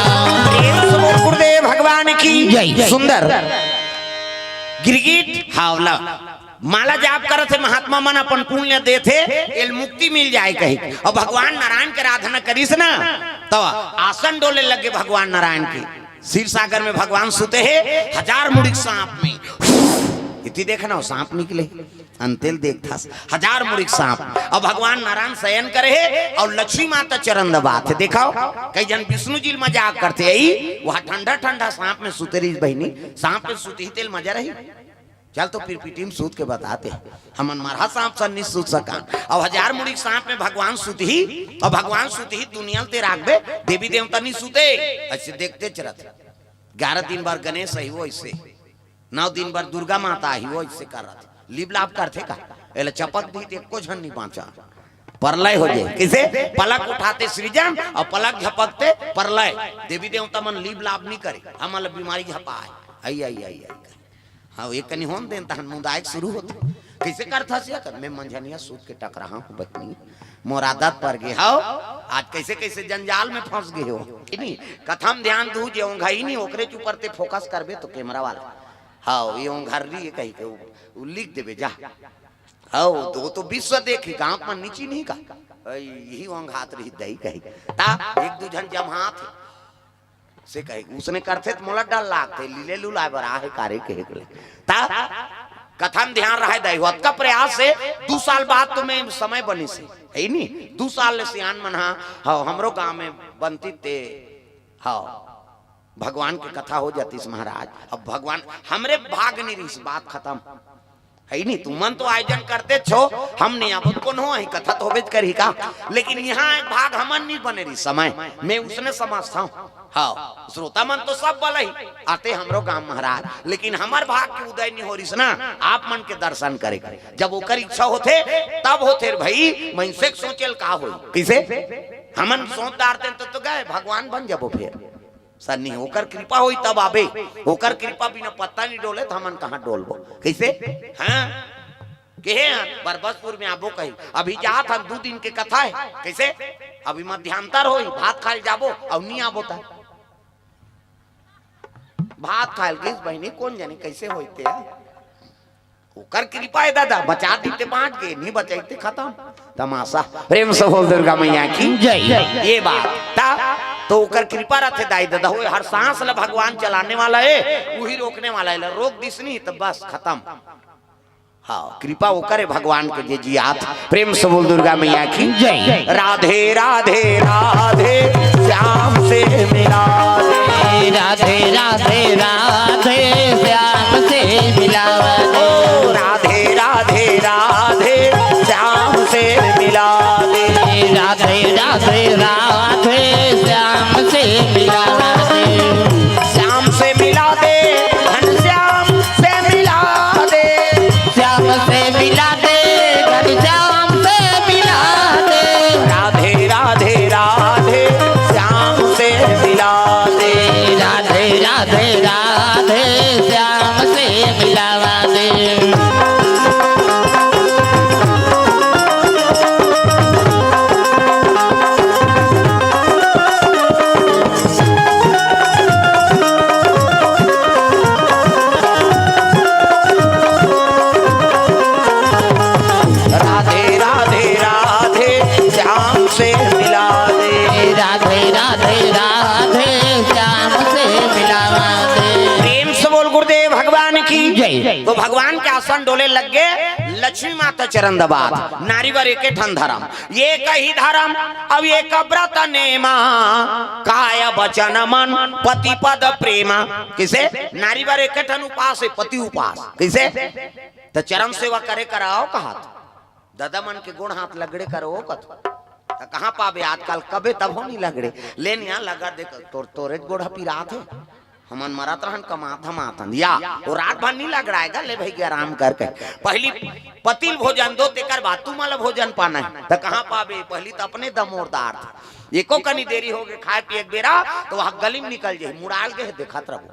प्रेम से बोल गुरुदेव भगवान की जय। सुंदर गिरगिट हावला। माला जाप करत हे महात्मा मन, अपन पुण्य देथे, एल मुक्ति मिल जाए कही। अउ भगवान नारायण के आराधना करिस ना, त आसन डोले लगे भगवान नारायण के। क्षीर सागर में भगवान सुते हे, हजार मुड़िक सांप में। इति देख ना, सांप निकले, अंतेल देखथस, हजार मुड़िक सांप। अउ भगवान नारायण शयन करे हे, अउ लक्ष्मी माता चरण दबात हे। देखव, कई जन विष्णु जी ल मजाक करथे, अई, वह ठंडा ठंडा सांप में सुते रहिस बहिनी, सांप में सुतही तेल मजा रही। चल तो पिरपिटी में सूत के बताते, हमन मरहा सांप सन नी सूत सकन। अउ हजार मुड़िक सांप में भगवान सुतही, अउ भगवान सुतही दुनिया ल ते राखबे, देवी देवता नी सुते, अइसे देखते चलत। ग्यारह दिन बर गणेश अही वो अइसे, नौ दिन बर दुर्गा माता अही वो अइसे करत। लिप लाप करथे का? एला चपक दिही त एको झन नी बाँचा, परलय हो जाए। कइसे? पलक उठाते सृजन अउ पलक झपकते परलय। देवी देवता मन लिप लाप नी करे, हमन ल बीमारी झपाए। आई, आई, आई, आई। हाँ, एक कनी होन देन, तहन मुंदाए के शुरू होथे। कइसे करथस या कर? मैं मंझनिया सूत के टकराहा हूँ बहिनी, मोर आदत पर गे हव। आज कइसे कइसे जंजाल में फंस गे हो। नहीं, कथा म ध्यान दू, जे ओंघाही नहीं, ओकरे ऊपर ते फोकस करबे तो कैमरा वाला, हाँ, ये ओंघर्री हे कही के उ, उ लिख देबे जा। हाँ, तो, तो विश्व देखी, गाँव में नीची नहीं का, अई, यही ओंघात रही दई कही। ता एक दू झन जम्हात हे। से कहे, उसने करथे त मोला डर लागथे, लीले लुलाए बर आहे कारे कहे के ले। ता कथा म ध्यान रहे दई, अतका प्रयास से दू साल बाद तो मैं समय बनिस हे, हे नी? दू साल ले सियान मन हा, हाँ, हमरो गांव में बनती ते, हाँ, भगवान के कथा हो जातीस महाराज। अब भगवान हमरे भाग नहीं रहिस, बात खतम। हे नी, तुमन तो आयोजन करते छो, हम नहीं आबो, कोनो ही कथा तो होबेच करही का, लेकिन यहाँ एक भाग हमन नहीं बने रही समय, मैं उसने समझता हूँ। हाँ, श्रोता मन तो सब बलही आते हमरो गांव महाराज, लेकिन हमर भाग के उदय नहीं हो रहिस ना, आप मन के दर्शन करे के। जब ओकर इच्छा होथे, तब होथे रे भाई, मनसे के सोचेल का होई? कइसे? हमन सोच डारते तो, तो गए, भगवान बन जाबो फेर। सन्नी, ओकर कृपा होई तब आबे, ओकर कृपा बिना पत्ता नहीं डोले त हमन कहाँ डोलबो? कइसे? हाँ, केहे हन, बरबसपुर में आबो कही, अभी जात हन, दू दिन के कथा हे। कइसे? अभी मध्यांतर होई, भात खाए ल जाबो, अउ नहीं आबो त भात खाए ल गिस बहिनी, कोन जनी कइसे होई ते? ओकर कृपा हे दादा, बचा दी ते बाँच गे, नहीं बचाई ते खतम। तमाशा। प्रेम से बोल दुर्गा मैया की जय। ये बात ता तो ओकर कृपा रथे दाई ददा, होए हर सांस ला भगवान चलाने वाला हे, उही रोकने वाला हे, ला रोक दिस नहीं त बस खतम। हाँ, कृपा ओकर हे भगवान के जे जियात। प्रेम से बोल दुर्गा मैया की जय। राधे राधे राधे श्याम से मिला दे। राधे राधे राधे श्याम से मिला दे। ओ राधे राधे राधे श्याम से मिला दे। राधे राधे राधे श्याम से मिला दे। श्याम से भगवान के आसन डोले लग गे, लक्ष्मी माता चरण दबात। नारी बर एके ठन धरम, एक ही धरम, अब एक व्रत नेमा, काय वचन मन पति पद प्रेमा। कइसे? नारी बर एके ठन उपास हे, पति उपास। कइसे? त चरण सेवा करे कराओ कहत, ददा मन के गोड़ हाथ लगड़े करो कत। त कहाँ पाबे आजकल, कबे तभो नहीं लगड़े। ले निया लगा दे, तोर तोरे गोड़ ह पिरात हे। हमन मरत रहन, कमात धमात हन। या, वो रात भर नहीं लगड़ाएगा, ले भई आराम करके। पहली पति ल भोजन दो, तेकर बाद तुमन ल भोजन पाना हे। त कहाँ पाबे, पहली त अपने दमोरदार थे। एको कनी देरी हो गे, खाए पिए के बेरा, त वहाँ गली म निकल जाही, मुड़ाल गे हे, देखत रहू।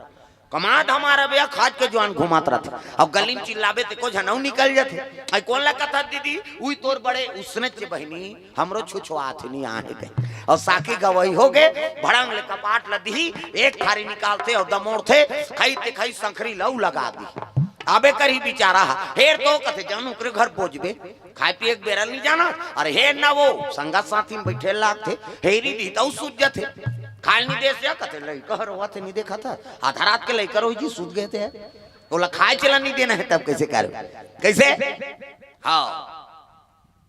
कमात हमारा बे, खाज के जुआन घुमात रथे। अब गली म चिल्लाबे, तेको झन अउ निकल जथे। आई कोन ला कथस दीदी? उई तोर बड़े उसने चे बहिनी, हमरो छुछुआत हे, नहीं आहे कहे। अउ साखी गवई हो गे, भड़ंग ले कपाट ल दिही, एक थारी निकालथे अउ दमोरथे, खई ते खई संखरी ल अउ लगा दिही। आबे करही बिचारा ह, हेर तो कथे, जान ओकरे घर बोजबे, खाए पिए के बेरा ल नहीं जाना। अरे हेर ना, वो संगत साथी म बइठे लागथे, हेरी दिही त अउ सूझ जथे। खाए ल नहीं देस या कथे, लइका ह रोवत हे, नहीं देखत हस? आधा रात के लइका रोही जी, सूत गे ते। ओला खाए चला नहीं देना हे, तब कइसे करबे? कइसे? हाँ,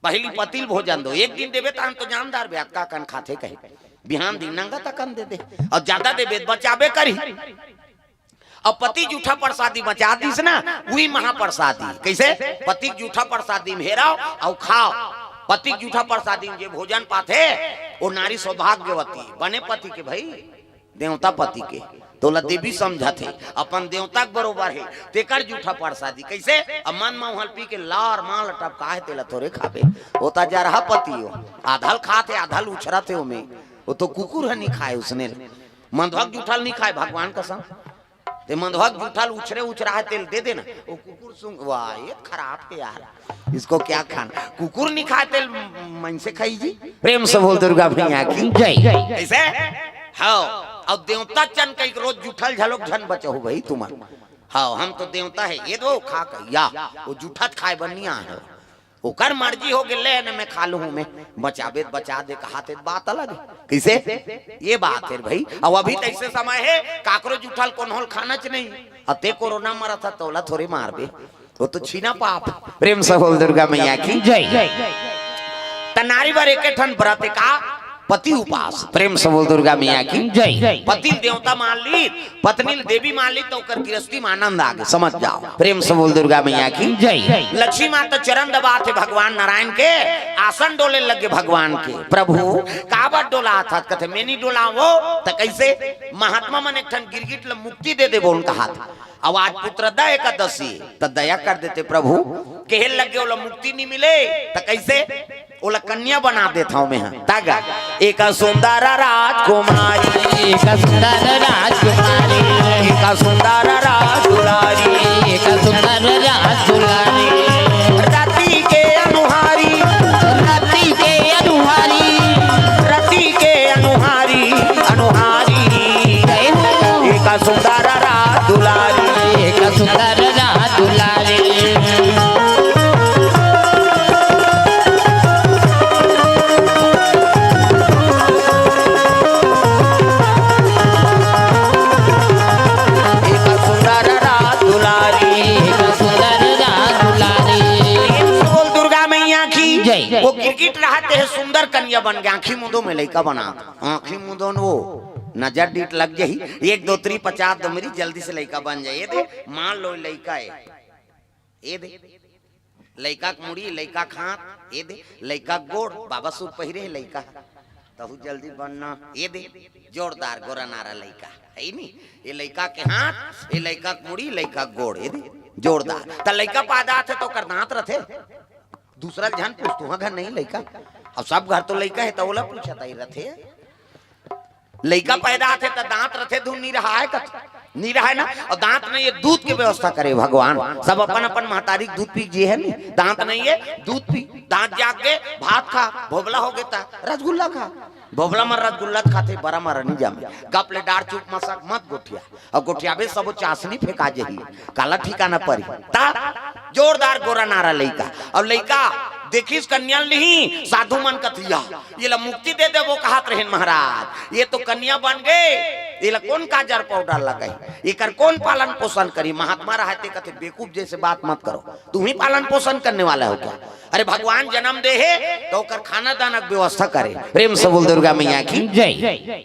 पहली पति ल भोजन दो, एक दिन देबे तहन तो जानदार बे, अतका कन खाथे कहे, बिहान दिन नंगत अकन दे दे, अउ जादा देबे त बचाबे करही। अब पति जूठा परसादी बचा दिस ना, उही महापरसादी। कइसे? पति के जूठा परसादी म हेरव अउ खाव। पति के जूठा परसादी म जे भोजन पाथे, वो नारी सौभाग्यवती, बने पति के भई देवता पति के, तोला देवी समझत हे, अपन देवता के बरोबर हे, तेकर जूठा परसादी। कइसे? अब मन म उहल पी के लार माल टपका हे, तेला थोरे खाबे, वो त जरहा पति हो, आधा ल खाथे, आधा ल उछरत हे ओमे। वो तो कुकुर ह नहीं खाए उसने ल। मंदवा के जूठा ल नहीं खाए, भगवान कसम। ते मंदवा के जूठा ल उछरे उछरा हे, तेला दे देना, वो कुकुर सूंघ, वाह, ये खराब हे यार, इसको क्या खाना? कुकुर नहीं खाए, तेला मनसे खाई जी। प्रेम से बोल दुर्गा मैया की जय। कइसे? हाँ, अब देवता चन कहिके रोज जूठा ल झलोक झन बचहू भई तुमन। हाँ, हम तो देवता हे, ये दो खा के या, वो जूठा त खाए बर नहीं आहे। ओकर मर्जी हो गे, ले न मैं खा लूहूँ मैं, बचाबे त बचा दे, कहाथे त बात अलग हे। कइसे? ये बात हे भई। अब अभी त अइसे समय हे, काकरो जूठा ल कोनो ल खाना च नहीं। अब ते कोरोना मरत हस, तोला थोरे मारबे, वो तो छीना पाप। प्रेम से बोल दुर्गा मैया की जय। त नारी बर एके ठन व्रत का पति उपास। प्रेम से बोल दुर्गा मैया की जय। पति ल देवता मान ली, पत्नी ल देवी मान ली, त ओकर गृहस्थी म आनंद आ गे, समझ जाव। प्रेम से बोल दुर्गा मैया की जय। लक्ष्मी माता चरण दबाथे भगवान नारायण के, आसन डोले लग गे भगवान के। प्रभु, काबर डोलाथस? कथे, मैं नहीं डोलावों त कइसे? महात्मा मन एक ठन गिरगिट ल मुक्ति दे देबो, उनका हाथ। अब आज पुत्रदा एकादशी, त दया कर देते प्रभु, केहे लग गे ओला मुक्ति नहीं मिले, त कइसे? ओला कन्या बना देथंव मैं ह। त गा, एक सुंदर राजकुमारी, एक सुंदर राजकुमारी, एक सुंदर राजकुमारी, एक सुंदर राजकुमारी। रति के अनुहारी, रति के अनुहारी, रति के अनुहारी, अनुहारी। जय हो। एक सुंदर राज दुलारी, एक सुंदर राज दुलारी। एक सुंदर राज दुलारी। एक सुंदर राज दुलारी। बोल दुर्गा मैया की जय। वो गिरगिट रहत हे, सुंदर कन्या बन गे, आँखी मुंदो में लइका बना। आँखी मुंदो न वो नजर डीठ लग जाही, एक दो त्री पचास दो मेरी, जल्दी से लइका बन जाए। ये दे, मान लो लइका हे, ये दे, लइका के मुड़ी, लइका के हाथ, ये दे, लइका के गोड़, बाबा सूट पहिरे हे लइका, तहू जल्दी बनना। ये दे, जोरदार गोरा नारा लइका, हे नी? ये लइका के हाथ, ये लइका के मुड़ी, लइका के गोड़, ये दे, जोरदार। त लइका पैदा होथे त ओकर दांत रथे, दूसरा झन पूछ, तुंहर घर नहीं लइका? अब सब घर तो लइका हे, त ओला पूछत ही रथे। लइका पैदा होथे त दांत रथे, धुन नहीं रहा है कत? नहीं रहा है ना? अउ दांत नहीं हे, दूध के व्यवस्था करे भगवान। सब अपन अपन महतारी के दूध पी के जिए हे नी। दांत नहीं हे, दूध पी, दांत जाग गे, भात खा, भोबला हो गे त रसगुल्ला खा। भोबला म रसगुल्ला खाथे, बरा म नहीं जामे। गप ले डार चुप मसक मत गोठिया। अउ गोठियाबे सबो चासनी फेंका जही। काला ठिकाना परी। त जोरदार गोरा नारा लइका। अउ लइका देखिस कन्या ल नहीं, साधु मन कथे या, ये ला मुक्ति दे देबो कहत रहेन महाराज। ये तो कन्या बन गे, एला कौन काजर पाउडर लगाई, एकर कौन पालन पोषण करी? महात्मा रहते कहते, "बेवकूफ जैसे बात मत करो, तुम ही पालन पोषण करने वाला हो क्या? अरे, भगवान जन्म दे हे तो ओकर खाना दाना के व्यवस्था करे।" प्रेम से बोल दुर्गा मैया की जय।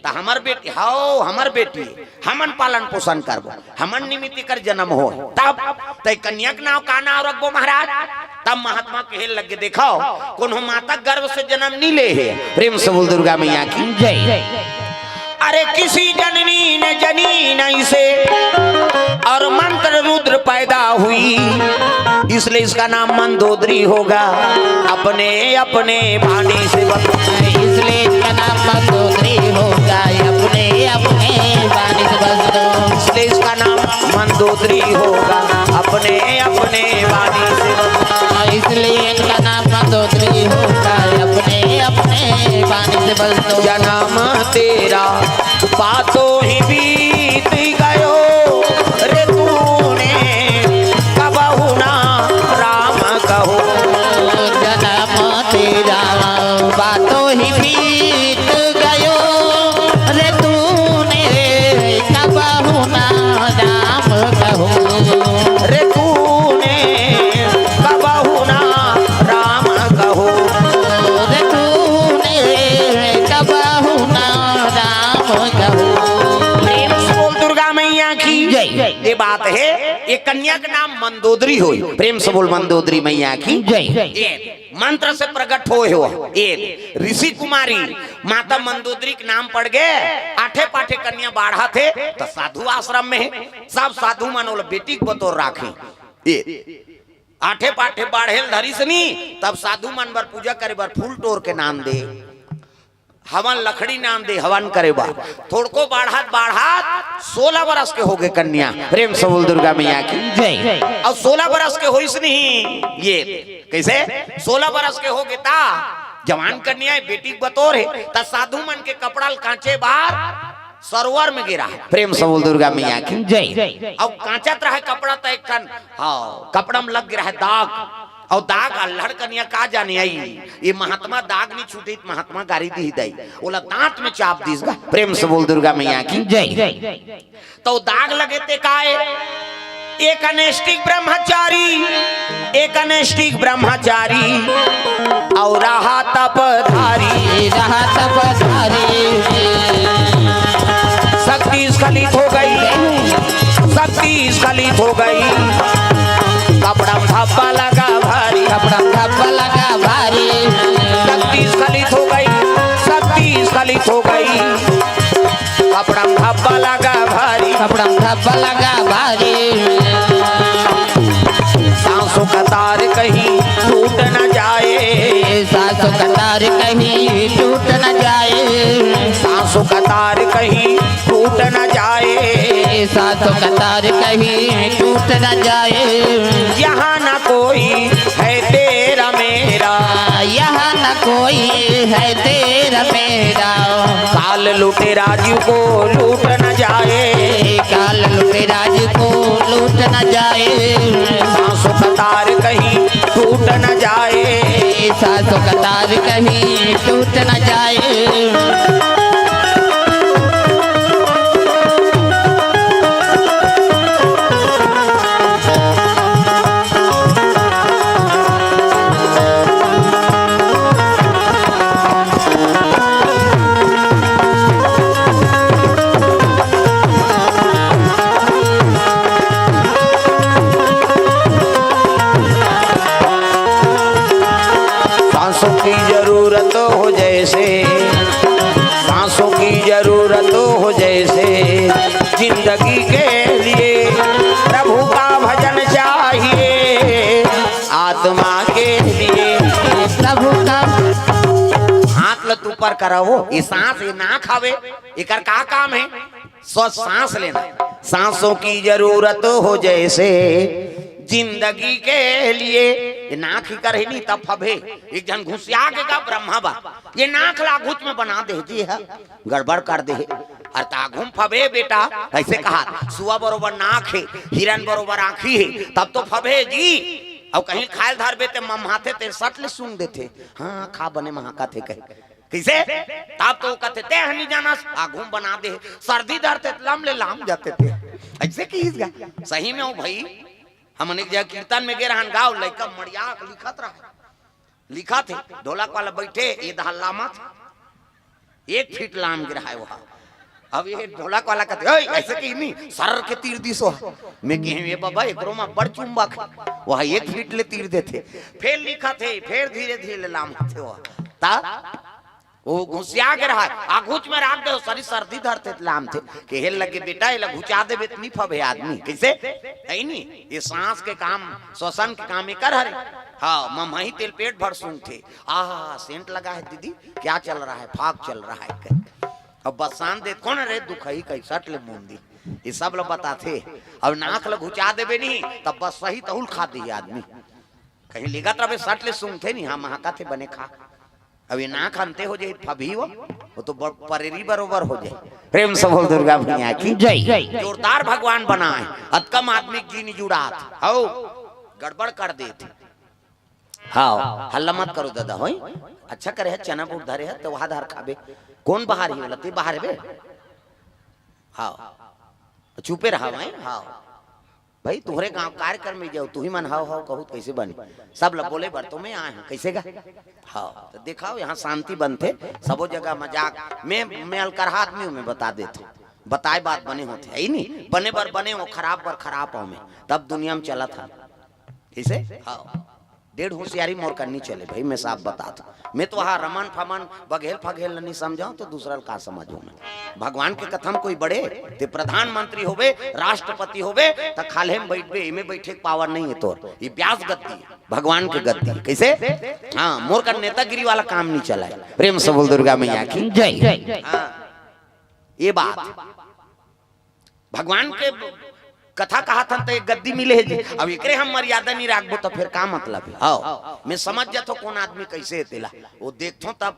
त हमर बेटी हव, हमर बेटी, हमन पालन पोषण करबो, हमन निमित्त कर जन्म हो, तब तय कन्या के नाव का नाव रखबो महाराज? तब महात्मा कहे लगे, "देखो, कोनो माता गर्भ से जन्म नहीं ले हे।" प्रेम से बोल दुर्गा मैया की जय। अरे, किसी जननी ने जनी नहीं से और मंत्र रुद्र पैदा हुई, इसलिए इसका नाम मंदोदरी होगा। अपने अपने पानी से बस, इसलिए इसका नाम मंदोदरी होगा। अपने अपने पानी से बस दो, इसलिए इसका नाम मंदोदरी होगा। अपने अपने पानी से बस, इसलिए इनका नाम मंदोदरी होता है। अपने अपने पानी से बस दो। जन्म तेरा बातों ही बीत गयो रे तूने, कबहु ना राम कहो। जन्म तेरा बातों ही बीत गयो रे तूने, कबहु ना राम कहो। रे तूने कबहु ना राम कहो। रे तूने कबहु ना राम कहो। प्रेम से बोल दुर्गा मैया की जय। ये बात है, ये कन्या का नाम मंदोदरी होई। प्रेम से बोल मंदोदरी मैया की जय। ये मंत्र से प्रकट होए हो। ये ऋषि कुमारी माता मंदोदरी के नाम पड़ गए। आठे पाठे कन्या बाढ़ा थे तो साधु आश्रम में है। सब साधु मन ओला बेटी के बतौर राखे। ये आठे पाठे बाढ़ेल धरिस नी, तब साधु मन बर पूजा करे बर फूल टोर के नाम दे, हवन लकड़ी नाम दे, हवन करे बर। थोड़को बाढ़त बाढ़त सोलह बरस के हो गए कन्या। प्रेम से बोल दुर्गा मैया की जय। और सोलह बरस के होइस नहीं, ये कैसे सोलह बरस के हो गए ता जवान कन्या है, बेटी के बतौर है, ता साधु मन के कपड़ा ल कांचे बार सरोवर में गिरा है। प्रेम से बोल दुर्गा मैया की जय। और कांचत रहे कपड़ा तो एक ठन, हाँ, कपड़ा में लग गिरा है दाग। और दाग अल्हड़ कनिया का जाने आई, ये महात्मा दाग नहीं छूटी, महात्मा गारी दी दई, ओला दांत में चाप दीस गा। प्रेम से बोल दुर्गा मैया की जय। तो दाग लगे ते काय, एक अनैष्टिक ब्रह्मचारी, एक अनैष्टिक ब्रह्मचारी और रहा तपधारी। रहा तपधारी। शक्ति स्खलित हो गई, शक्ति स्खलित हो गई। कपड़ा में धब्बा लगा भारी। कपड़ा में धब्बा लगा भारी। शक्ति स्खलित हो गई, शक्ति स्खलित हो गई। कपड़ा में धब्बा लगा भारी। कपड़ा में धब्बा लगा भारी। सांसों का तार कहीं टूट न जाए। सांसों का तार कहीं टूट न जाए। सांसों का तार कहीं टूट न जाए। सांसों का तार कहीं टूट न जाए। यहाँ न कोई है तेरा मेरा। यहाँ न कोई है तेरा मेरा। काल लूटे राजू को लूट न जाए। काल लूटे राजू को लूट न जाए। सांसों का तार कहीं टूट न जाए। सांसों का तार कहीं टूट न जाए। सांसों की जरूरत हो जैसे, सांसों की जरूरत हो जैसे, जिंदगी के लिए प्रभु का भजन चाहिए, आत्मा के लिए प्रभु का। हाथ ल ऊपर कराओ, ये सांस, ये नाक हवे, एकर का काम है? स्व सांस लेना। सांसों की जरूरत हो जैसे जिंदगी के लिए। ये नाक ही कर ही नहीं तब फबे। एक जन घुसिया के का ब्रह्मा बा, ये नाक ला घुच में बना दे जी है, गड़बड़ कर दे। अर त आघू म फबे बेटा, ऐसे कहा, सुआ बरोबर नाक है, हिरन बरोबर आँखी है, तब तो फबे जी। अउ कहीं खायल धरबे ते मम्हाथे ते सट ले सूंघ देथे। हाँ, खा बने महाका थे कहे। कइसे? तब तो कथे, "ते ह नी जानस, आघू म बना दे, सरदी धरथे, त लम ले लाम जाथे ते।" अइसे किहिस गा। सही में हो भई, हमन एक जगह कीर्तन में गे रहन, गाँव लइका मड़िया के लिखत रहे, लिखत हे, ढोलक वाला बइठे, ये दहा लामत, एक फीट लाम गे रहे ओहा। अब ये ढोलक वाला कथे, "ओए, अइसे कहीं नहीं, सर के तीर दिस ओहा।" मैं कहेंव, "ए बाबा, एकरो म बड़ चुंबक हे, ओहा एक फीट ले तीर देथे।" फेर लिखत हे, फेर धीरे धीरे ले लामत हे ओहा। त ओ घुसिया गे रहे, आघूच में राख दे, सरी सरदी धरथे त लामथे। कहे लगे, "बेटा, एला घुचा देबे त नी फबे आदमी।" कइसे? हइ नी? ये सांस के काम, श्वसन के काम एकर हरे। हाँ, ममही तेल पेट भर सूंघथे। "आहा, सेंट लगा है दीदी, क्या चल रहा है?" "फाग चल रहा है," कहे। अब बसान देत कोन रे, दुखही कइसट ले मुंदी। ये सब ल बताथे। अब नाक ल घुचा देबे नी, तब बस सही तहुल खा दिही आदमी। कहीं लेगत रबे सट ले सूंघथे नी, हाँ, महकथे बने खा। अब ये नाक अंते हो जाही, फबही वो, वो तो ब-, परेरी बरोबर हो जाही। प्रेम से बोल दुर्गा मैया की जय। जोरदार भगवान बनाए, अतकम आदमी के जी नी जुड़ात, हौ, गड़बड़ कर देत। हाँ, हल्ला मत करो दादा, होई? अच्छा करे है, चना बूट धरे है, त वहा धर खाबे। कोन बाहर ही वाला? ते बाहर हे बे? हाँ, चुपे रहा भाई, हाँ। भाई, तुहरे गांव कार्यक्रम में जाओ, तुही मन हाव हाव कहू त कइसे बने? सब ल बोले बर तो मैं आए हूँ, कइसे गा? हाँ, त देखाव, यहाँ शांति बनथे, सबो जगह मजाक। मैं, मैं अलकरहा आदमी हूँ, मैं बता देत हूँ, बताए बात बने होथे, हइ नी? बने बर बने हो, खराब बर खराब हो मैं, तब दुनिया में चलत हन। कइसे? हाँ, डेढ़ होशियारी मोर कर नी चले भाई, मैं साफ बतात हूँ। मैं तो वहाँ रमन फमन, बघेल फघेल ल नी समझाऊँ, त दूसरा ल का समझहूँ मैं? भगवान के कथा म कोई बड़े, ते प्रधानमंत्री होबे, राष्ट्रपति होबे, त खाल्हे म बइठबे, एमे बइठे के पावर नहीं है तोर। ये ब्यास गद्दी हे, भगवान के गद्दी हे। कइसे? हाँ, मोर कर नेतागिरी वाला काम नी चलाए। प्रेम से बोल दुर्गा मैया की जय। हाँ, ये बात। भगवान के कथा कहत हन त एक गद्दी मिले हे जी। अब एकरे हम मर्यादा नी राखबो त फेर का मतलब हे? हाँ, मैं समझ जाथों कोन आदमी कइसे हे तेला। वो देखथों तब,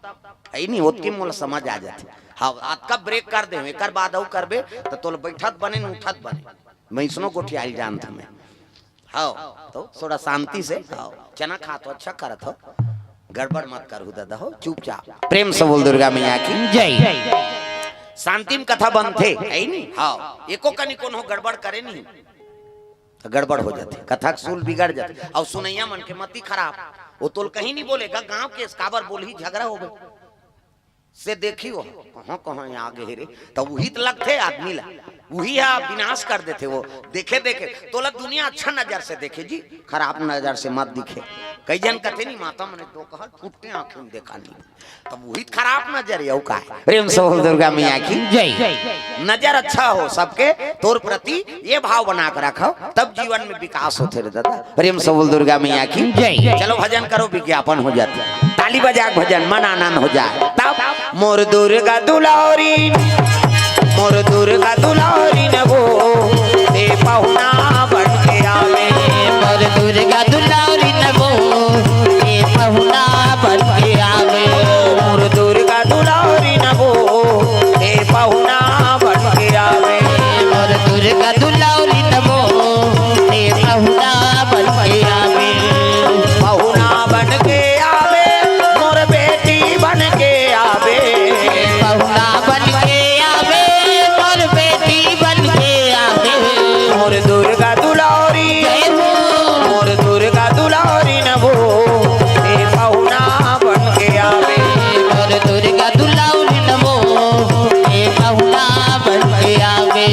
हइ नी, ओतके मोला समझ आ जाथे। हाँ, अतका ब्रेक कर देहूँ, एकर बाद अउ करबे त तोला बइठत बने न उठत बने। मैं अइसनो गोठियाही जानथों मैं। हाँ, त थोड़ा शांति से, हाँ, चना खात हो, अच्छा करत हो, गड़बड़ मत करहू दादा हो, चुपचाप। प्रेम से बोल दुर्गा मैया की जय। शांति म कथा बनथे, हइ नी? हाँ, एको कनी कोनो गड़बड़ करे नी, त गड़बड़ हो जाथे, कथा के सूल बिगड़ जाथे। अउ सुनइया मन के मति खराब, वो तोला कहीं नी बोले गा, गाँव के काबर बोलही, झगरा होगे। से देखी वो कहाँ कहाँ आगे हे रे, त उही त लगथे आदमी ला, उही हा विनाश कर देथे वो। देखे देखे तोला दुनिया अच्छा नजर से देखे जी, खराब नजर से मत दिखे। कई झन कथे नी, माता मने तो कहा फुट्टे आँखी म देखा नी, तब उही त खराब नजर हे, अउ का हे? प्रेम से बोल दुर्गा मैया की जय। नजर अच्छा हो सबके तोर प्रति, ये भाव बना के रखव, तब जीवन में विकास होथे रे दादा। प्रेम से बोल दुर्गा मैया की जय। चलो भजन करो, विज्ञापन हो जाथे। ताली बजा के भजन, मन आनंद हो जाए। तब मोर दुर्गा दुलारी, मोर दुर्गा दुलारी न वो, ते पहुना बन के आवे। मोर दुर्गा दुलारी न वो, ते पहुना बन के आवे। मोर दुर्गा दुलारी न वो, ते पहुना बन के आवे। मोर दुर्गा दुलारी न वो, ते पहुना बन के आवे। पहुना बन के आवे, मोर बेटी बन के आवे। पहुना बन के आवे, मोर बेटी बन के आवे। मोर दुर्गा दुलारी, जय हो। मोर दुर्गा दुलारी न वो, ते पहुना बन के आवे। मोर दुर्गा दुलारी न वो, ते पहुना बन के आवे।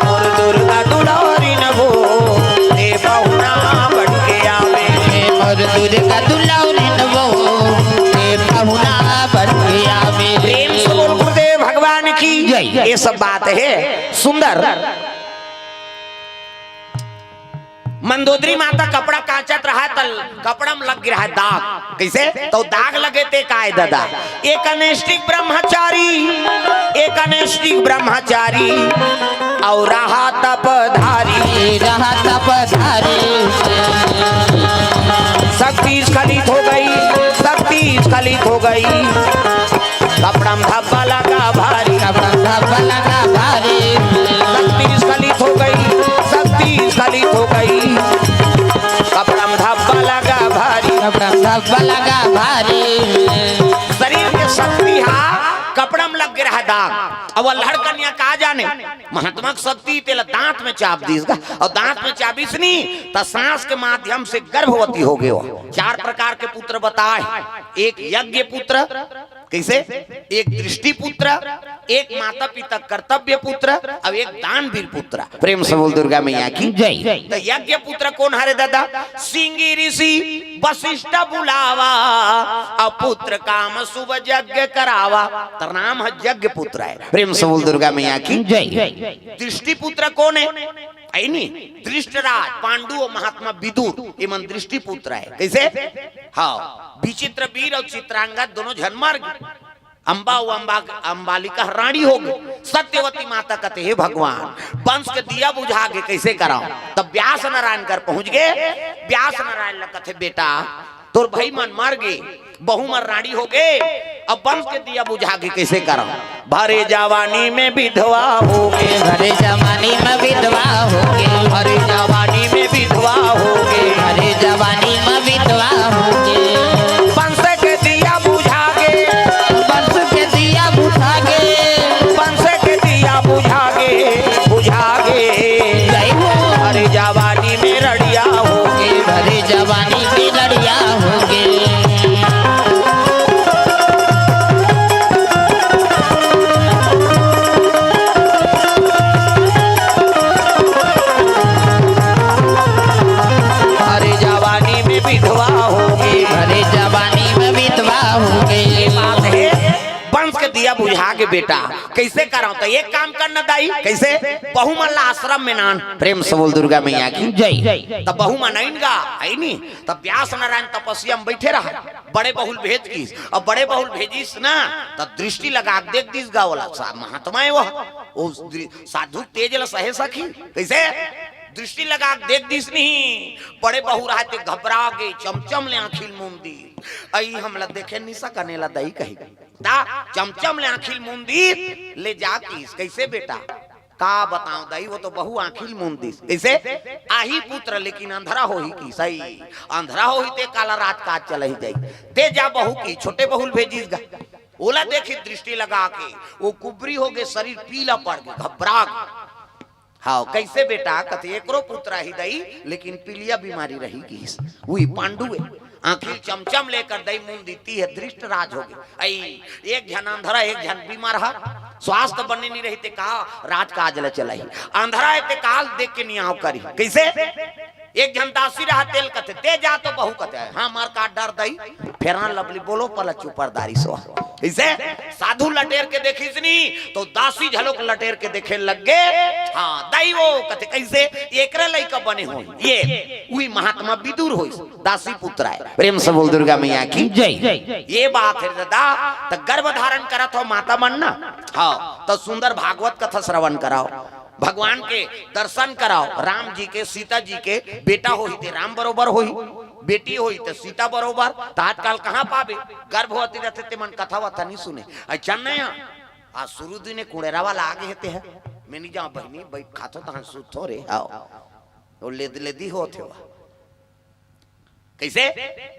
मोर दुर्गा दुलारी न वो, ते पहुना बन के आवे। मोर दुर्गा दुलारी न वो, ते पहुना बन के आवे। प्रेम से बोल गुरुदेव भगवान की जय। ये सब बात हे सुंदर। मंदोदरी माता कपड़ा कांचत रहा, त कपड़ा म लग गे रहा दाग। कइसे? त दाग लगे ते काय दादा? एक नैष्ठिक ब्रह्मचारी, एक नैष्ठिक ब्रह्मचारी अउ रहा तपधारी। रहा तपधारी। शक्ति स्खलित हो गई, शक्ति स्खलित हो गई, कपड़ा में धब्बा लगा भारी। कपड़ा में धब्बा लगा भारी। शक्ति स्खलित हो गई, शक्ति स्खलित हो गई, कपड़ा में धब्बा लगा भारी। कपड़ा में धब्बा लगा भारी। शरीर के शक्ति हा कपड़ा में लग गे रहा दाग। अब अल्हड़ कन्या का जाने, महात्मा के शक्ति तेला दांत में चाप दीस गा, अउ दांत में चाबिस नी, त सांस के माध्यम से गर्भवती हो गयो। चार प्रकार के पुत्र बताए, एक यज्ञ पुत्र, कइसे? एक दृष्टि पुत्र, एक माता पिता कर्तव्य पुत्र, अउ एक दानवीर पुत्र। प्रेम से बोल दुर्गा मैया की जय। त यज्ञ पुत्र कोन हरे दादा? सिंगी ऋषि वशिष्ठ बुलावा, अउ पुत्र काम शुभ यज्ञ करावा। त नाम ह यज्ञ पुत्र हे। प्रेम से बोल दुर्गा मैया की जय। दृष्टि पुत्र कोन हे? अइ नी, धृष्टराज, पांडु अउ महात्मा विदुर, एमन दृष्टि पुत्र हे। कइसे? हाँ, विचित्र वीर अउ चित्रांगद दोनों झन मर गे। अम्बा अउ अम्बा, अम्बालिका रानी हो गे। सत्यवती माता कथे, "हे भगवान, वंश के दिया बुझा गे, कइसे कराओं?" तब व्यास नारायण कर पहुंच गे। व्यास नारायण ल कथे, "बेटा, तोर भई मन मर गे, बहू मन रानी हो गे, अब वंश के दिया बुझा गे, कइसे कराओं?" भरे जवानी में विधवा हो गे। भरे जवानी में विधवा हो गे। भरे जवानी में विधवा हो गे। भरे जवानी में विधवा हो गे। वंश के दिया बुझा गे। वंश के दिया बुझा गे। वंश के दिया बुझा गे, बुझा गे। जय हो। भरे जवानी में रड़िया हो गे। भरे जवानी में रड़िया हो गे। अरे जवानी में विधवा हो गे। अरे जवानी में विधवा हो गे। ये बात हे, वंश के दिया बुझा गे बेटा, कइसे कराओं? त एक काम कर न दाई, कइसे? बहू मन ला आश्रम में नान। प्रेम से बोल दुर्गा मैया की जय। त बहू मन आइन गा, हे नी? त व्यास नारायण तपस्या में बइठे रहा, बड़े बहुल भेज गिस, अउ बड़े बहुल भेजिस ना, त दृष्टि लगा के देख दिस गा ओला, सा-, महात्मा हे वो, वो दृ-, साधु तेज ल सहे सखी, कइसे? दृष्टि लगा के देख दिस नहीं, बड़े बहु रहा ते घबरा गे, चमचम ले आँखी ल मूंद दिस, अई हमला देखे नि सकन एला दई कही, त चमचम ले आँखी ल मूंद दिस, ले जा किस, कइसे बेटा? का बताओं दाई, वो तो बहु आँखी ल मूंद दिस। कइसे? आही पुत्र, लेकिन अंधरा होही किस, अंधरा होही ते काला राजकाज चलही जाई। ते जा बहु किस, छोटे बहु ल भेजिस गा। ओला देखिस दृष्टि लगा के, वो कुबरी हो गे, शरीर पीला पड़ गे, घबरा गे। हाँ, कइसे बेटा? कथे, एकरो पुत्र आही दाई, लेकिन पीलिया बीमारी रही गिस। उही पांडु हे। आँखी चमचम लेकर दई मूंद दिस, ते ह धृष्टराज हो गे। अई, एक झन अंधरा, एक झन बीमार ह, स्वास्थ्य बने नि रही ते का राजकाज ल चलाही। अंधरा हे ते काल देख के नियाव करी। कइसे? एक झन दासी रहा ते ल कथे, ते जा तो बहु कथे, हाँ, मार का डर दई, फेरान लबली बोलो पला चुपरदारी सो। कइसे? साधु लटेर के देखिस नी, तो दासी झलोक लटेर के देखे लग गे। हाँ, दई वो कथे, कइसे? एकरे लइका बने होही। ये, उही महात्मा विदुर होइस। दासी पुत्र आय। प्रेम से बोल दुर्गा मैया की जय। ये बात हे दादा, त गर्भ धारण करत हो माता मन ना, हाँ, त सुंदर भागवत कथा श्रवण कराओ, भगवान के दर्शन कराओ, राम जी के, सीता जी के। बेटा होही ते राम बरोबर होही, बेटी होही ते सीता बरोबर। त आजकल कहाँ पाबे, गर्भवती रहथे ते मन कथा वथा नि सुने। अच्छा नया, आज शुरू दिने कुड़ेरा वाला आगे हे ते ह, मैं नि जाओं बहिनी, बइठ खाथो तहन सुतथो रे, आओ। वो लेद लेदी होत हे वा। कइसे?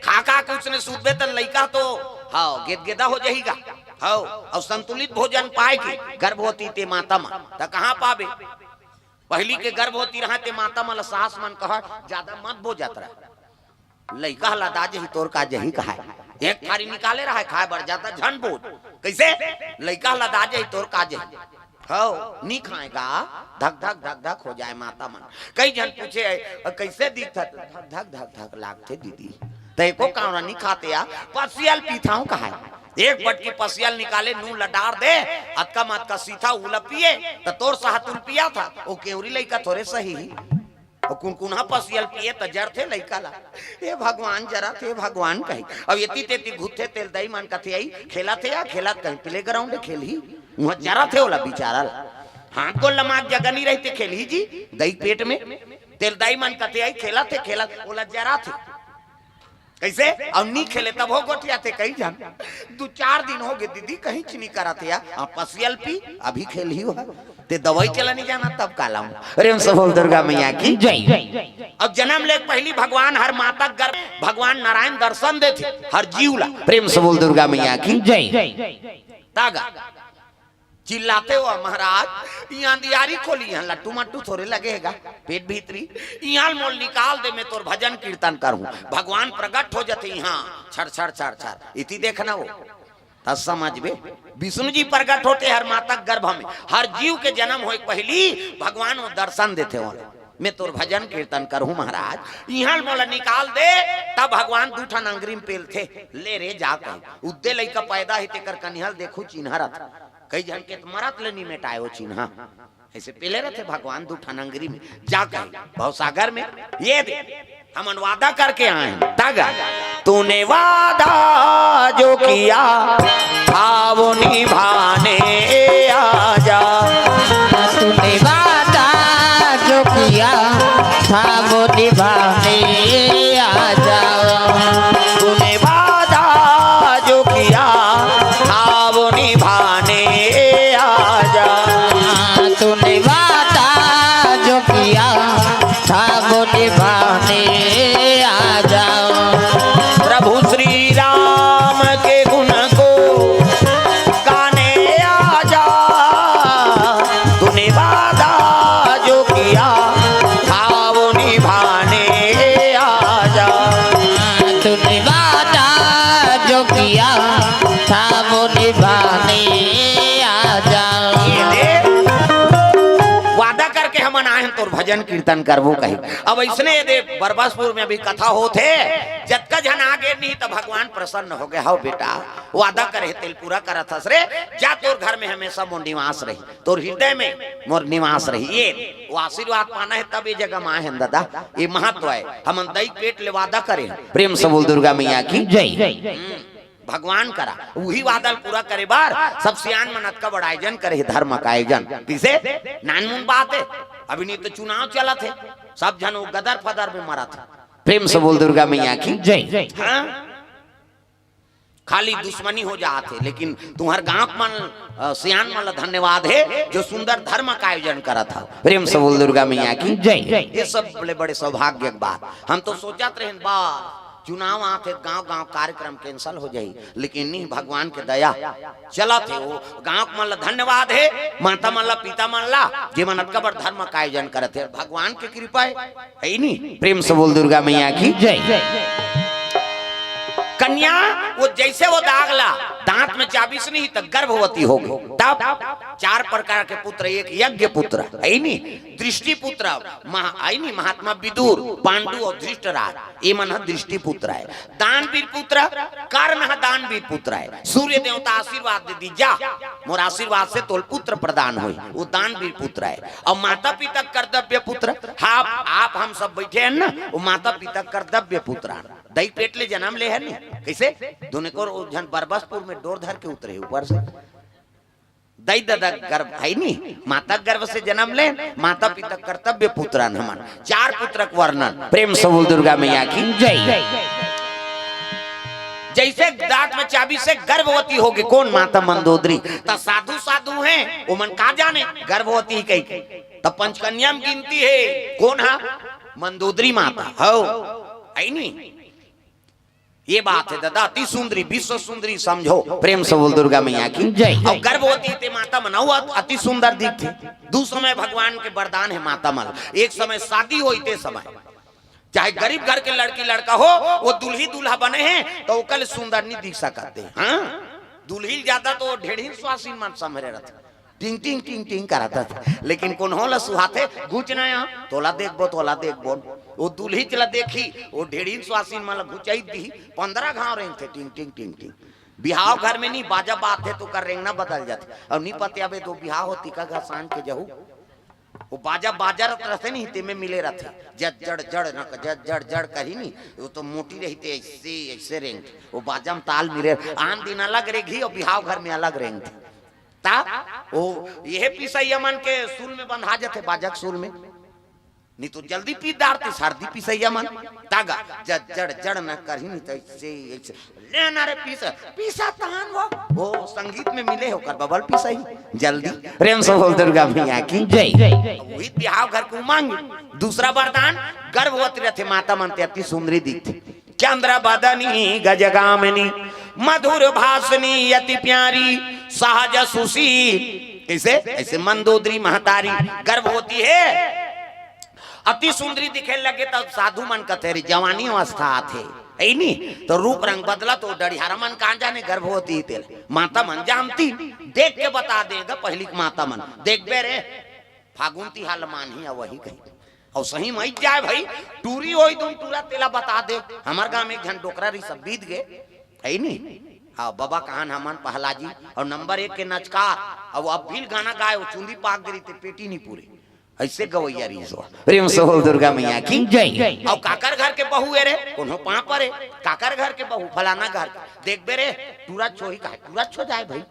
खा खा के उसने सूतबे त लइका तो, हाँ, गेदगेदा हो जाही गा। हाँ, अउ संतुलित भोजन पाए के गर्भवती ते माता मन, त कहाँ पाबे? पहिली के गर्भवती रहा ते माता मन ल सास मन कहा, "जादा मत बोजत रह, लइका ह लदा जही, तोर का जही," कहाय। एक थारी निकाले रहा खाए बर, जादा झन बोज। कइसे? "लइका ह लदा जही, तोर का जही।" हव, नि खाय गा, धक धक धक धक हो जाय माता मन। कई झन पूछे, "कइसे दिखत?" "धक धक धक धक लागथे दीदी।" त एको कांवरा नि खाते या, पसियल पीथांव कहाय। एक बटकी पसियल निकाले, नून ल डार दे, अतका म अतका सीथा उला पिए, त तोर साहतुल पियाथा, ओ केवरी लइका थोरे सही। अउ कुनकुनहा पसियल पिए त जरथे लइका ला। "हे भगवान, जरत हे भगवान," कही। अब एती तेती घुरथे तेल दई मन कथे, "अई खेलत हे या खेलत कहीं playground खेलही?" उहाँ जरत हे ओला बिचारा ला। हाथ गोड़ लमाक जगह नि रहिथे खेलही जी, दई पेट में। तेल दई मन कथे, "अई खेलत हे, खेलत," ओला जरत हे। कइसे? अउ नी खेले तभो गोठियाथे कई झन। दू चार दिन होगे दीदी, कहीं च नी करत हे यार। हाँ, पसियल पी, अभी खेलही हो। ते दवाई चला नी जाना, तब का लाऊं? प्रेम से बोल दुर्गा मैया की। जय। अब जनम ले पहिली भगवान हर माता गर्भ, भगवान नारायण दर्शन देथे हर जीव ला। प्रेम से बोल दुर्गा मैया की। जय। तागा चिल्लाथे हो महाराज, इहाँ अंधियारी खोली, इहाँ लट्टू मट्टू थोरे लगे हे गा, पेट भीतरी, इहाँ मोल निकाल दे, मैं तोर भजन कीर्तन करहूँ, भगवान प्रगट हो जथे इहाँ, छर छर छर छर, इति देखना हो, त समझबे। विष्णु जी प्रगट होथे हर माता के गर्भ में, हर जीव के जनम होय के पहिली भगवान वो दर्शन देथे हो। मैं तोर भजन कीर्तन करहूँ महाराज, इहाँ मोला निकाल दे, तब भगवान दू ठन अंगरी में पेलथे, ले रे जा कहे। उद्दे लइका पैदा हे तेकर कनिहा ल देखहू चिन्हा रथ। कई झन के त मरत ले नी मेटाय वो चिन्हा। अइसे पेले रथे भगवान दू ठन अंगरी में, जा कहे भवसागर में। ये दे, हमन वादा करके आए हन, तागा। तूने वादा जो किया था वो निभाने आजा। तूने वादा जो किया था वो निभाने आजा। तूने वादा जो किया था वो निभाने आजा। तूने वादा जो किया था वो निभाने आजा। प्रभु श्री राम के गुण को गाने आजा। तूने वादा जो किया था वो निभाने आजा। तूने वादा जो किया था वो निभाने आजा। ये दे, वादा करके हमन आए हन तोर भजन कीर्तन करबो कही। अब अइसने ये दे बरबसपुर में अभी कथा होत हे, जतका झन आ गे नहीं त भगवान प्रसन्न हो गे। हव बेटा, वादा करे हे तेल पूरा करत हस रे, जा तोर घर में हमेशा मोर निवास रही, तोर हृदय में मोर निवास रही। ये वो आशीर्वाद पाना हे तब ये जगह में आए हन दादा, ये महत्व हे। हमन दई पेट ले वादा करे हन। प्रेम से बोल दुर्गा मैया की। जय। भगवान करा उही वादा ल पूरा करे बर सब सियान मन अतका बड़ आयोजन करे हे धर्म का आयोजन। किसे? नानमुन बात हे, अभी नहीं तो चुनाव चलत हे, सब झन वो गदर फदर में मरत हे। प्रेम से बोल दुर्गा मैया की। जय। हाँ? खाली दुश्मनी हो जात हे, लेकिन तुम्हर गांव मन, अ, सियान मन ला धन्यवाद हे जो सुंदर धर्म का आयोजन करत हव। प्रेम से बोल दुर्गा मैया की। जय। ये सब बड़े बड़े सौभाग्य के बात। हम तो सोचत रहेन बा चुनाव आत हे, गांव गांव कार्यक्रम cancel हो जाही, लेकिन नहीं, भगवान के दया चलत हे। वो गांव मन ला धन्यवाद हे, माता मन ला, पिता मन ला, जे मन अतका बड़ धर्म का आयोजन करत हे, भगवान के कृपा हे, हे नी? प्रेम से बोल दुर्गा मैया की। जय। कन्या वो जैसे वो दाग ला दांत में चाबिस नहीं त गर्भवती हो गई, तब चार प्रकार के पुत्र, एक यज्ञ पुत्र, हे नी? दृष्टि पुत्र, महा-, हे नी? महात्मा विदुर, पांडु अउ धृतराष्ट्र, ये मन ह दृष्टि पुत्र हे। दानवीर पुत्र, कर्ण ह दानवीर पुत्र हे। सूर्य देवता आशीर्वाद दे दी, जा मोर आशीर्वाद से तोल पुत्र प्रदान होई, वो दानवीर पुत्र हे। अउ माता पिता कर्तव्य पुत्र, आप, आप हम सब बैठे हैं ना, वो माता पिता कर्तव्य पुत्र हे। दई पेट ले जनम ले हे नी, कइसे? दुने को झन बरबसपुर में डोर धर के उतरे ऊपर से। दई ददा गर्भ हे नी, माता गर्भ से जनम ले, माता पिता कर्तव्य पुत्र हन हमन। चार पुत्र के वर्णन। प्रेम से बोल दुर्गा मैया की। जय। जैसे दांत में चाबिस हे गर्भवती हो गे कोन? माता मंदोदरी। त साधु साधु हे, ओमन का जाने गर्भवती कही के। त पंचकन्या में गिनती हे कोन हा? मंदोदरी माता। हव, हे नी? ये बात हे दादा, अति सुंदरी, विश्व सुंदरी समझो। प्रेम से बोल दुर्गा मैया की। जय। अउ गर्भवती ते माता मन अउ अति सुंदर दिखथे। दू समय भगवान के वरदान हे माता मन। एक समय शादी होई ते समय, चाहे गरीब घर के लड़की लड़का हो, वो दुल्ही दूल्हा बने हे त ओकर ले सुंदर नहीं दिख सकत हे। हाँ, दुल्ही ज्यादा तो ढेढ़िन स्वासिन मन संभरे रथे। टिंग टिंग टिंग टिंग करत हे, लेकिन कोनो ला सुहाथे, "घुच ना यहाँ, तोला देखबो, तोला देखबो।" वो दुल्ही च ला देखही, वो ढेढ़िन स्वासिन मन ला घुचाई दिही, पंद्रह घाव रेंगथे, टिंग टिंग टिंग टिंग। बिहाव घर में नहीं, बाजा बाजथे त ओकर रेंगना बदल जाथे। अउ नहीं पते अबे तो बिहाव होती का घर सांझ के जहू, वो बाजा बाजत रथे नहीं, तेमे मिले रथे, जड़ जड़ जड़ न, जड़ जड़ जड़ कही नहीं, वो तो मोटी रहिथे, ऐसे ऐसे रेंगथे। वो बाजा में ताल मिले, आन दिन अलग रेंगही अउ बिहाव घर में अलग रेंगथे। ता वो ये पिसैया मन के सूल में बंधा जथे, बाजा के सूल में। नहीं तो जल्दी पीस डारते, सर्दी पीसइया मन। तागा, जड़ जड़ न करही, नहीं तो ऐसे, ऐसे, ले ना रे पीस, पीसा तहान वो, वो संगीत में मिले होकर बबल पीसही, जल्दी। प्रेम से बोल दुर्गा मैया की जय। वही बिहाव घर के उमंग। दूसरा वरदान, गर्भवती रथे माता मन ते अति सुंदरी दिखथे। चंद्र बदनी गजगामिनी, मधुर भाषणी अति प्यारी, सहज सुशील। कैसे? ऐसे मंदोदरी महतारी गर्भवती है, अति सुंदरी दिखे लगे, तब साधु मन कथे, "रे, जवानी अवस्था आथे, है नी? तो रूप रंग बदला, तो डढ़ियारा मन कहाँ जाने गर्भवती तेल।" माता मन जानती, देख के बता देगा पहली के माता मन, "देखबे रे, फागुन तिहार ल मानही, आ वही कही।" और सही में जाए भाई, टूरी होई तुम टूरा तेला बता दे। हमार गांव में एक झन डोकरा रही, सब बीत गए, है नी? हाँ, बाबा कहान हमन पहला जी, और नंबर एक के नचकार, और अब भी गाना गाए, वो चुंदी पाक गिरी ते पेटी नहीं पूरे। ऐसे गवैया रही सो। प्रेम से बोल दुर्गा मैया की जय। और काकर घर के बहू है रे, कोनो पाँव परे, काकर घर के बहू, फलाना घर के। देखबे रे, टूरा छोही का है, टूरा छो जाए भाई।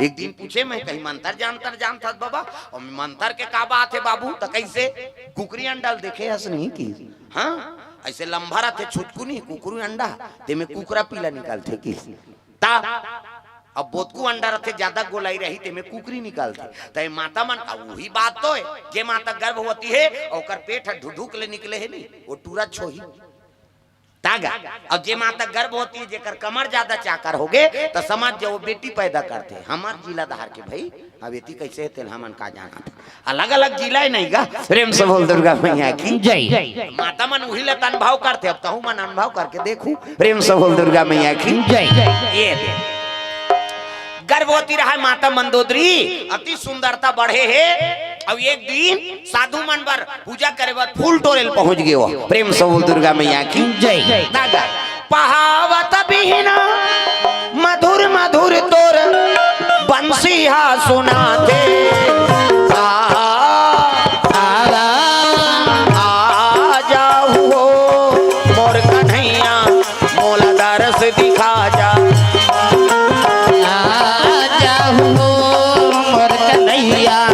एक दिन पूछे मैं, कहीं मंतर जानतर जानत हस बाबा? और मंतर के का बात है बाबू? त कैसे? कुकरी अंडा ल देखे हस नहीं कि? हाँ, ऐसे लंबा रहते छुटकू नहीं, कुकरी अंडा, तेमे कुकरा पीला निकालथे कि? ता अब बोतकू अंडा रहते, ज्यादा गोलाई रही, तेमे कुकरी निकालथे। त ये माता मन, अब वही बात तो है, जे माता गर्भवती है, ओकर पेट ह ढुढुक ले निकले है नहीं, वो टूरा छोही। तागा, अब जे माता गर्भवती है, जेकर कमर ज्यादा चाकर हो गए, तो समझ जाओ बेटी पैदा करथे। हमार जिला धार के भाई, अब एती कैसे है तेल हमन का जाना था। अलग-अलग जिला है नहीं गा। प्रेम से बोल दुर्गा मैया की जय। माता मन उही ला त अनुभव करथे, अब तहु मन अनुभव करके देखू। प्रेम से बोल दुर्गा मैया की जय। ये दे। गर्भवती रहा माता मंदोदरी, अति सुंदरता बढ़े हे। अब एक दिन साधु मन बर पूजा करे बर फूल टोरे ल पहुंच गए हो। प्रेम से बोल दुर्गा मैया की जय। तागा, पहावत बिहना मधुर मधुर तोर बंसी हा सुनाथे। आ, आ, आ जाहू हो मोर कन्हैया, मोला दरस दिखा जा। आ जाहू हो मोर कन्हैया,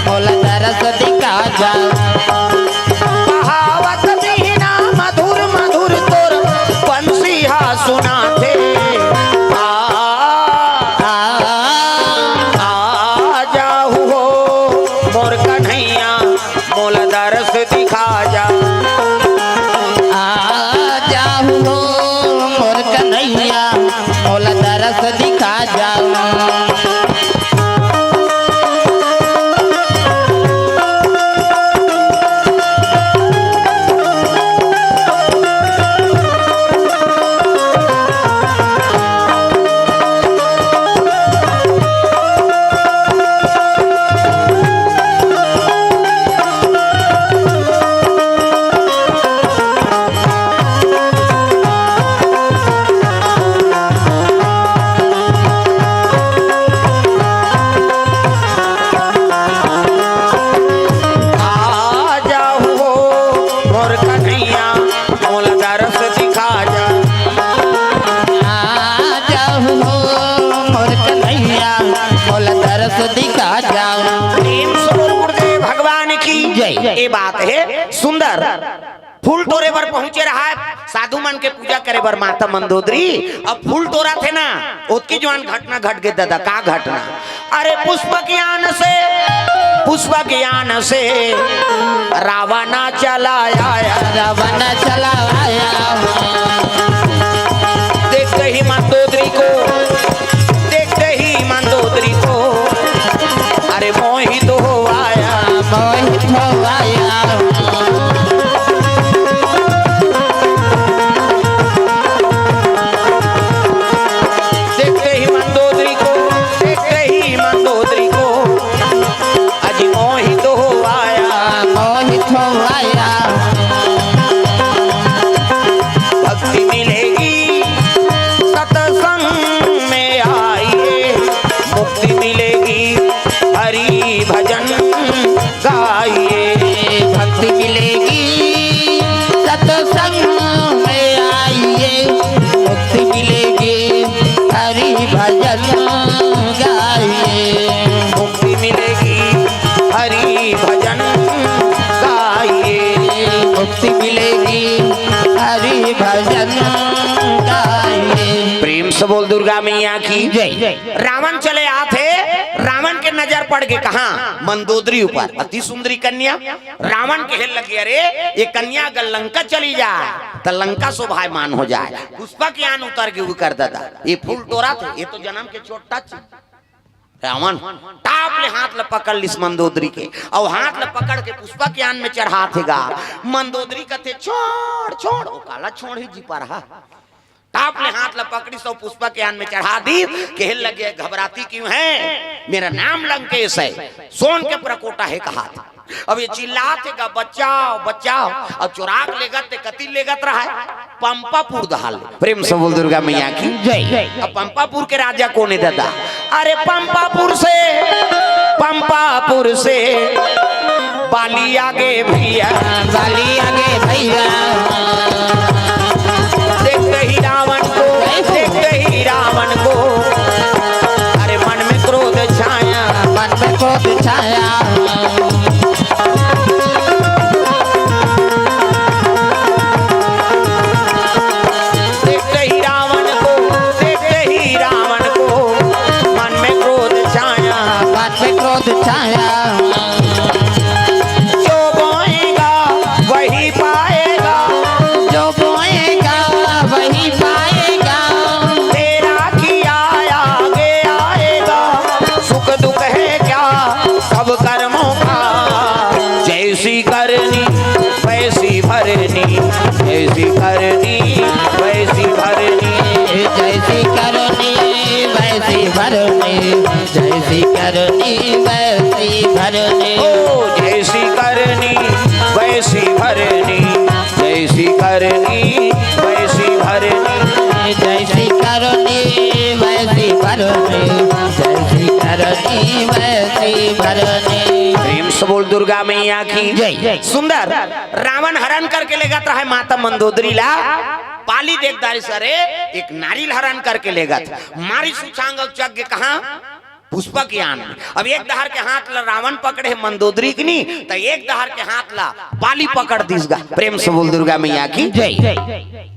मोला दरस दिखा जा। पहावत बिहना मधुर मधुर तोर बंसी हा सुनाथे। आ, आ, आ जाहू हो मोर कन्हैया, मोला दरस दिखा जा। आ जाहू हो मोर कन्हैया, मोला दरस दिखा जा। आ जाहू हो मोर कन्हैया, मोला दरस दिखा जा। आ जाहू हो मोर कन्हैया, मोला दरस दिखा जा। प्रेम से बोल गुरुदेव भगवान की जय। ये बात है सुंदर। फूल टोरे बर पहुंचे रहा है, साधु मन के पूजा करे बर माता मंदोदरी। अब फूल टोरा थे ना, ओतकी जुवान घटना घट गे दादा। का घटना? अरे पुष्प ज्ञान से, पुष्प ज्ञान से रावण चला आया। रावण चला आया। देखते ही मंदोदरी को, देखते ही मंदोदरी को, अरे मोहित हो आया। मोहित हो आया। देखते ही मंदोदरी को, देखते ही मंदोदरी को, अजी मोहित हो आया। मोहित हो आया। भक्ति मिलेगी सत्संग में आइए, मुक्ति मिलेगी हरि भजन गाइए। भक्ति मिलेगी सत्संग में आइए, मुक्ति मिलेगी हरि भजन गाइए। मुक्ति मिलेगी हरि भजन गाइए। बोल दुर्गा मैया की जय। रावण चले आथे, रावण के नजर पड़ गे कहाँ? मंदोदरी ऊपर, अति सुंदरी कन्या। रावण कहे लगे, "अरे, ये कन्या अगर लंका चली जाए, त लंका शोभायमान हो जाए।" पुष्पक यान उतर गे उकर ददा, ये फूल टोरत हे, ये तो जनम के छोटा चीज। रावण टाप ले हाथ ल पकड़ लिस मंदोदरी के, अउ हाथ ल पकड़ के पुष्पक यान में चढ़ाथे गा। मंदोदरी कथे, "छोड़, छोड़।" ओ काला छोड़ ही जी पा रहा। टाप ले हाथ ल पकड़िस अउ पुष्पक यान में चढ़ा दिस। कहे लगे, "घबराती क्यों है? मेरा नाम लंकेश है, सोन के परकोटा है," कहाथे। अब ये चिल्लाथे गा, "बचाओ, बचाओ।" अब चोरा के लेगत ते कति लेगत रहा है? पंपापुर दहाल। प्रेम से बोल दुर्गा मैया की जय। अब पंपापुर के राजा कोन हे ददा? अरे पंपापुर से, पंपापुर से बाली आ गे भैया। बाली आ गे भैया। देखते ही रावण को, देखते ही रावण को, अरे मन में क्रोध छाया। मन में क्रोध छाया। देखते ही रावण को, देखते ही रावण को मन में क्रोध छाया। मन में क्रोध छाया। जो बोएगा वही पाएगा। जो बोएगा वही पाएगा। तेरा किया आगे आएगा। सुख दुख है क्या सब कर्मों का। जैसी करनी वैसी भरनी, जैसी करनी वैसी भरनी। जैसी करनी वैसी भरनी, जैसी करनी वैसी भरनी। ओ जैसी करनी वैसी भरनी, जैसी करनी वैसी भरनी। जैसी करनी वैसी भरनी, जैसी करनी वैसी भरनी। प्रेम से बोल दुर्गा मैया की जय। सुंदर। रावण हरण करके लेगत रहे माता मंदोदरी ला। पाली देख दारी सरे, एक नारी ल हरण करके लेगत। मारी सुछांग अउ चघ गे कहाँ? पुष्पक यान में। अब एक डहर के हाथ ला रावण पकड़े मंदोदरी के नी, त एक डहर के हाथ ला पाली पकड़ दिस गा। प्रेम से बोल दुर्गा मैया की जय।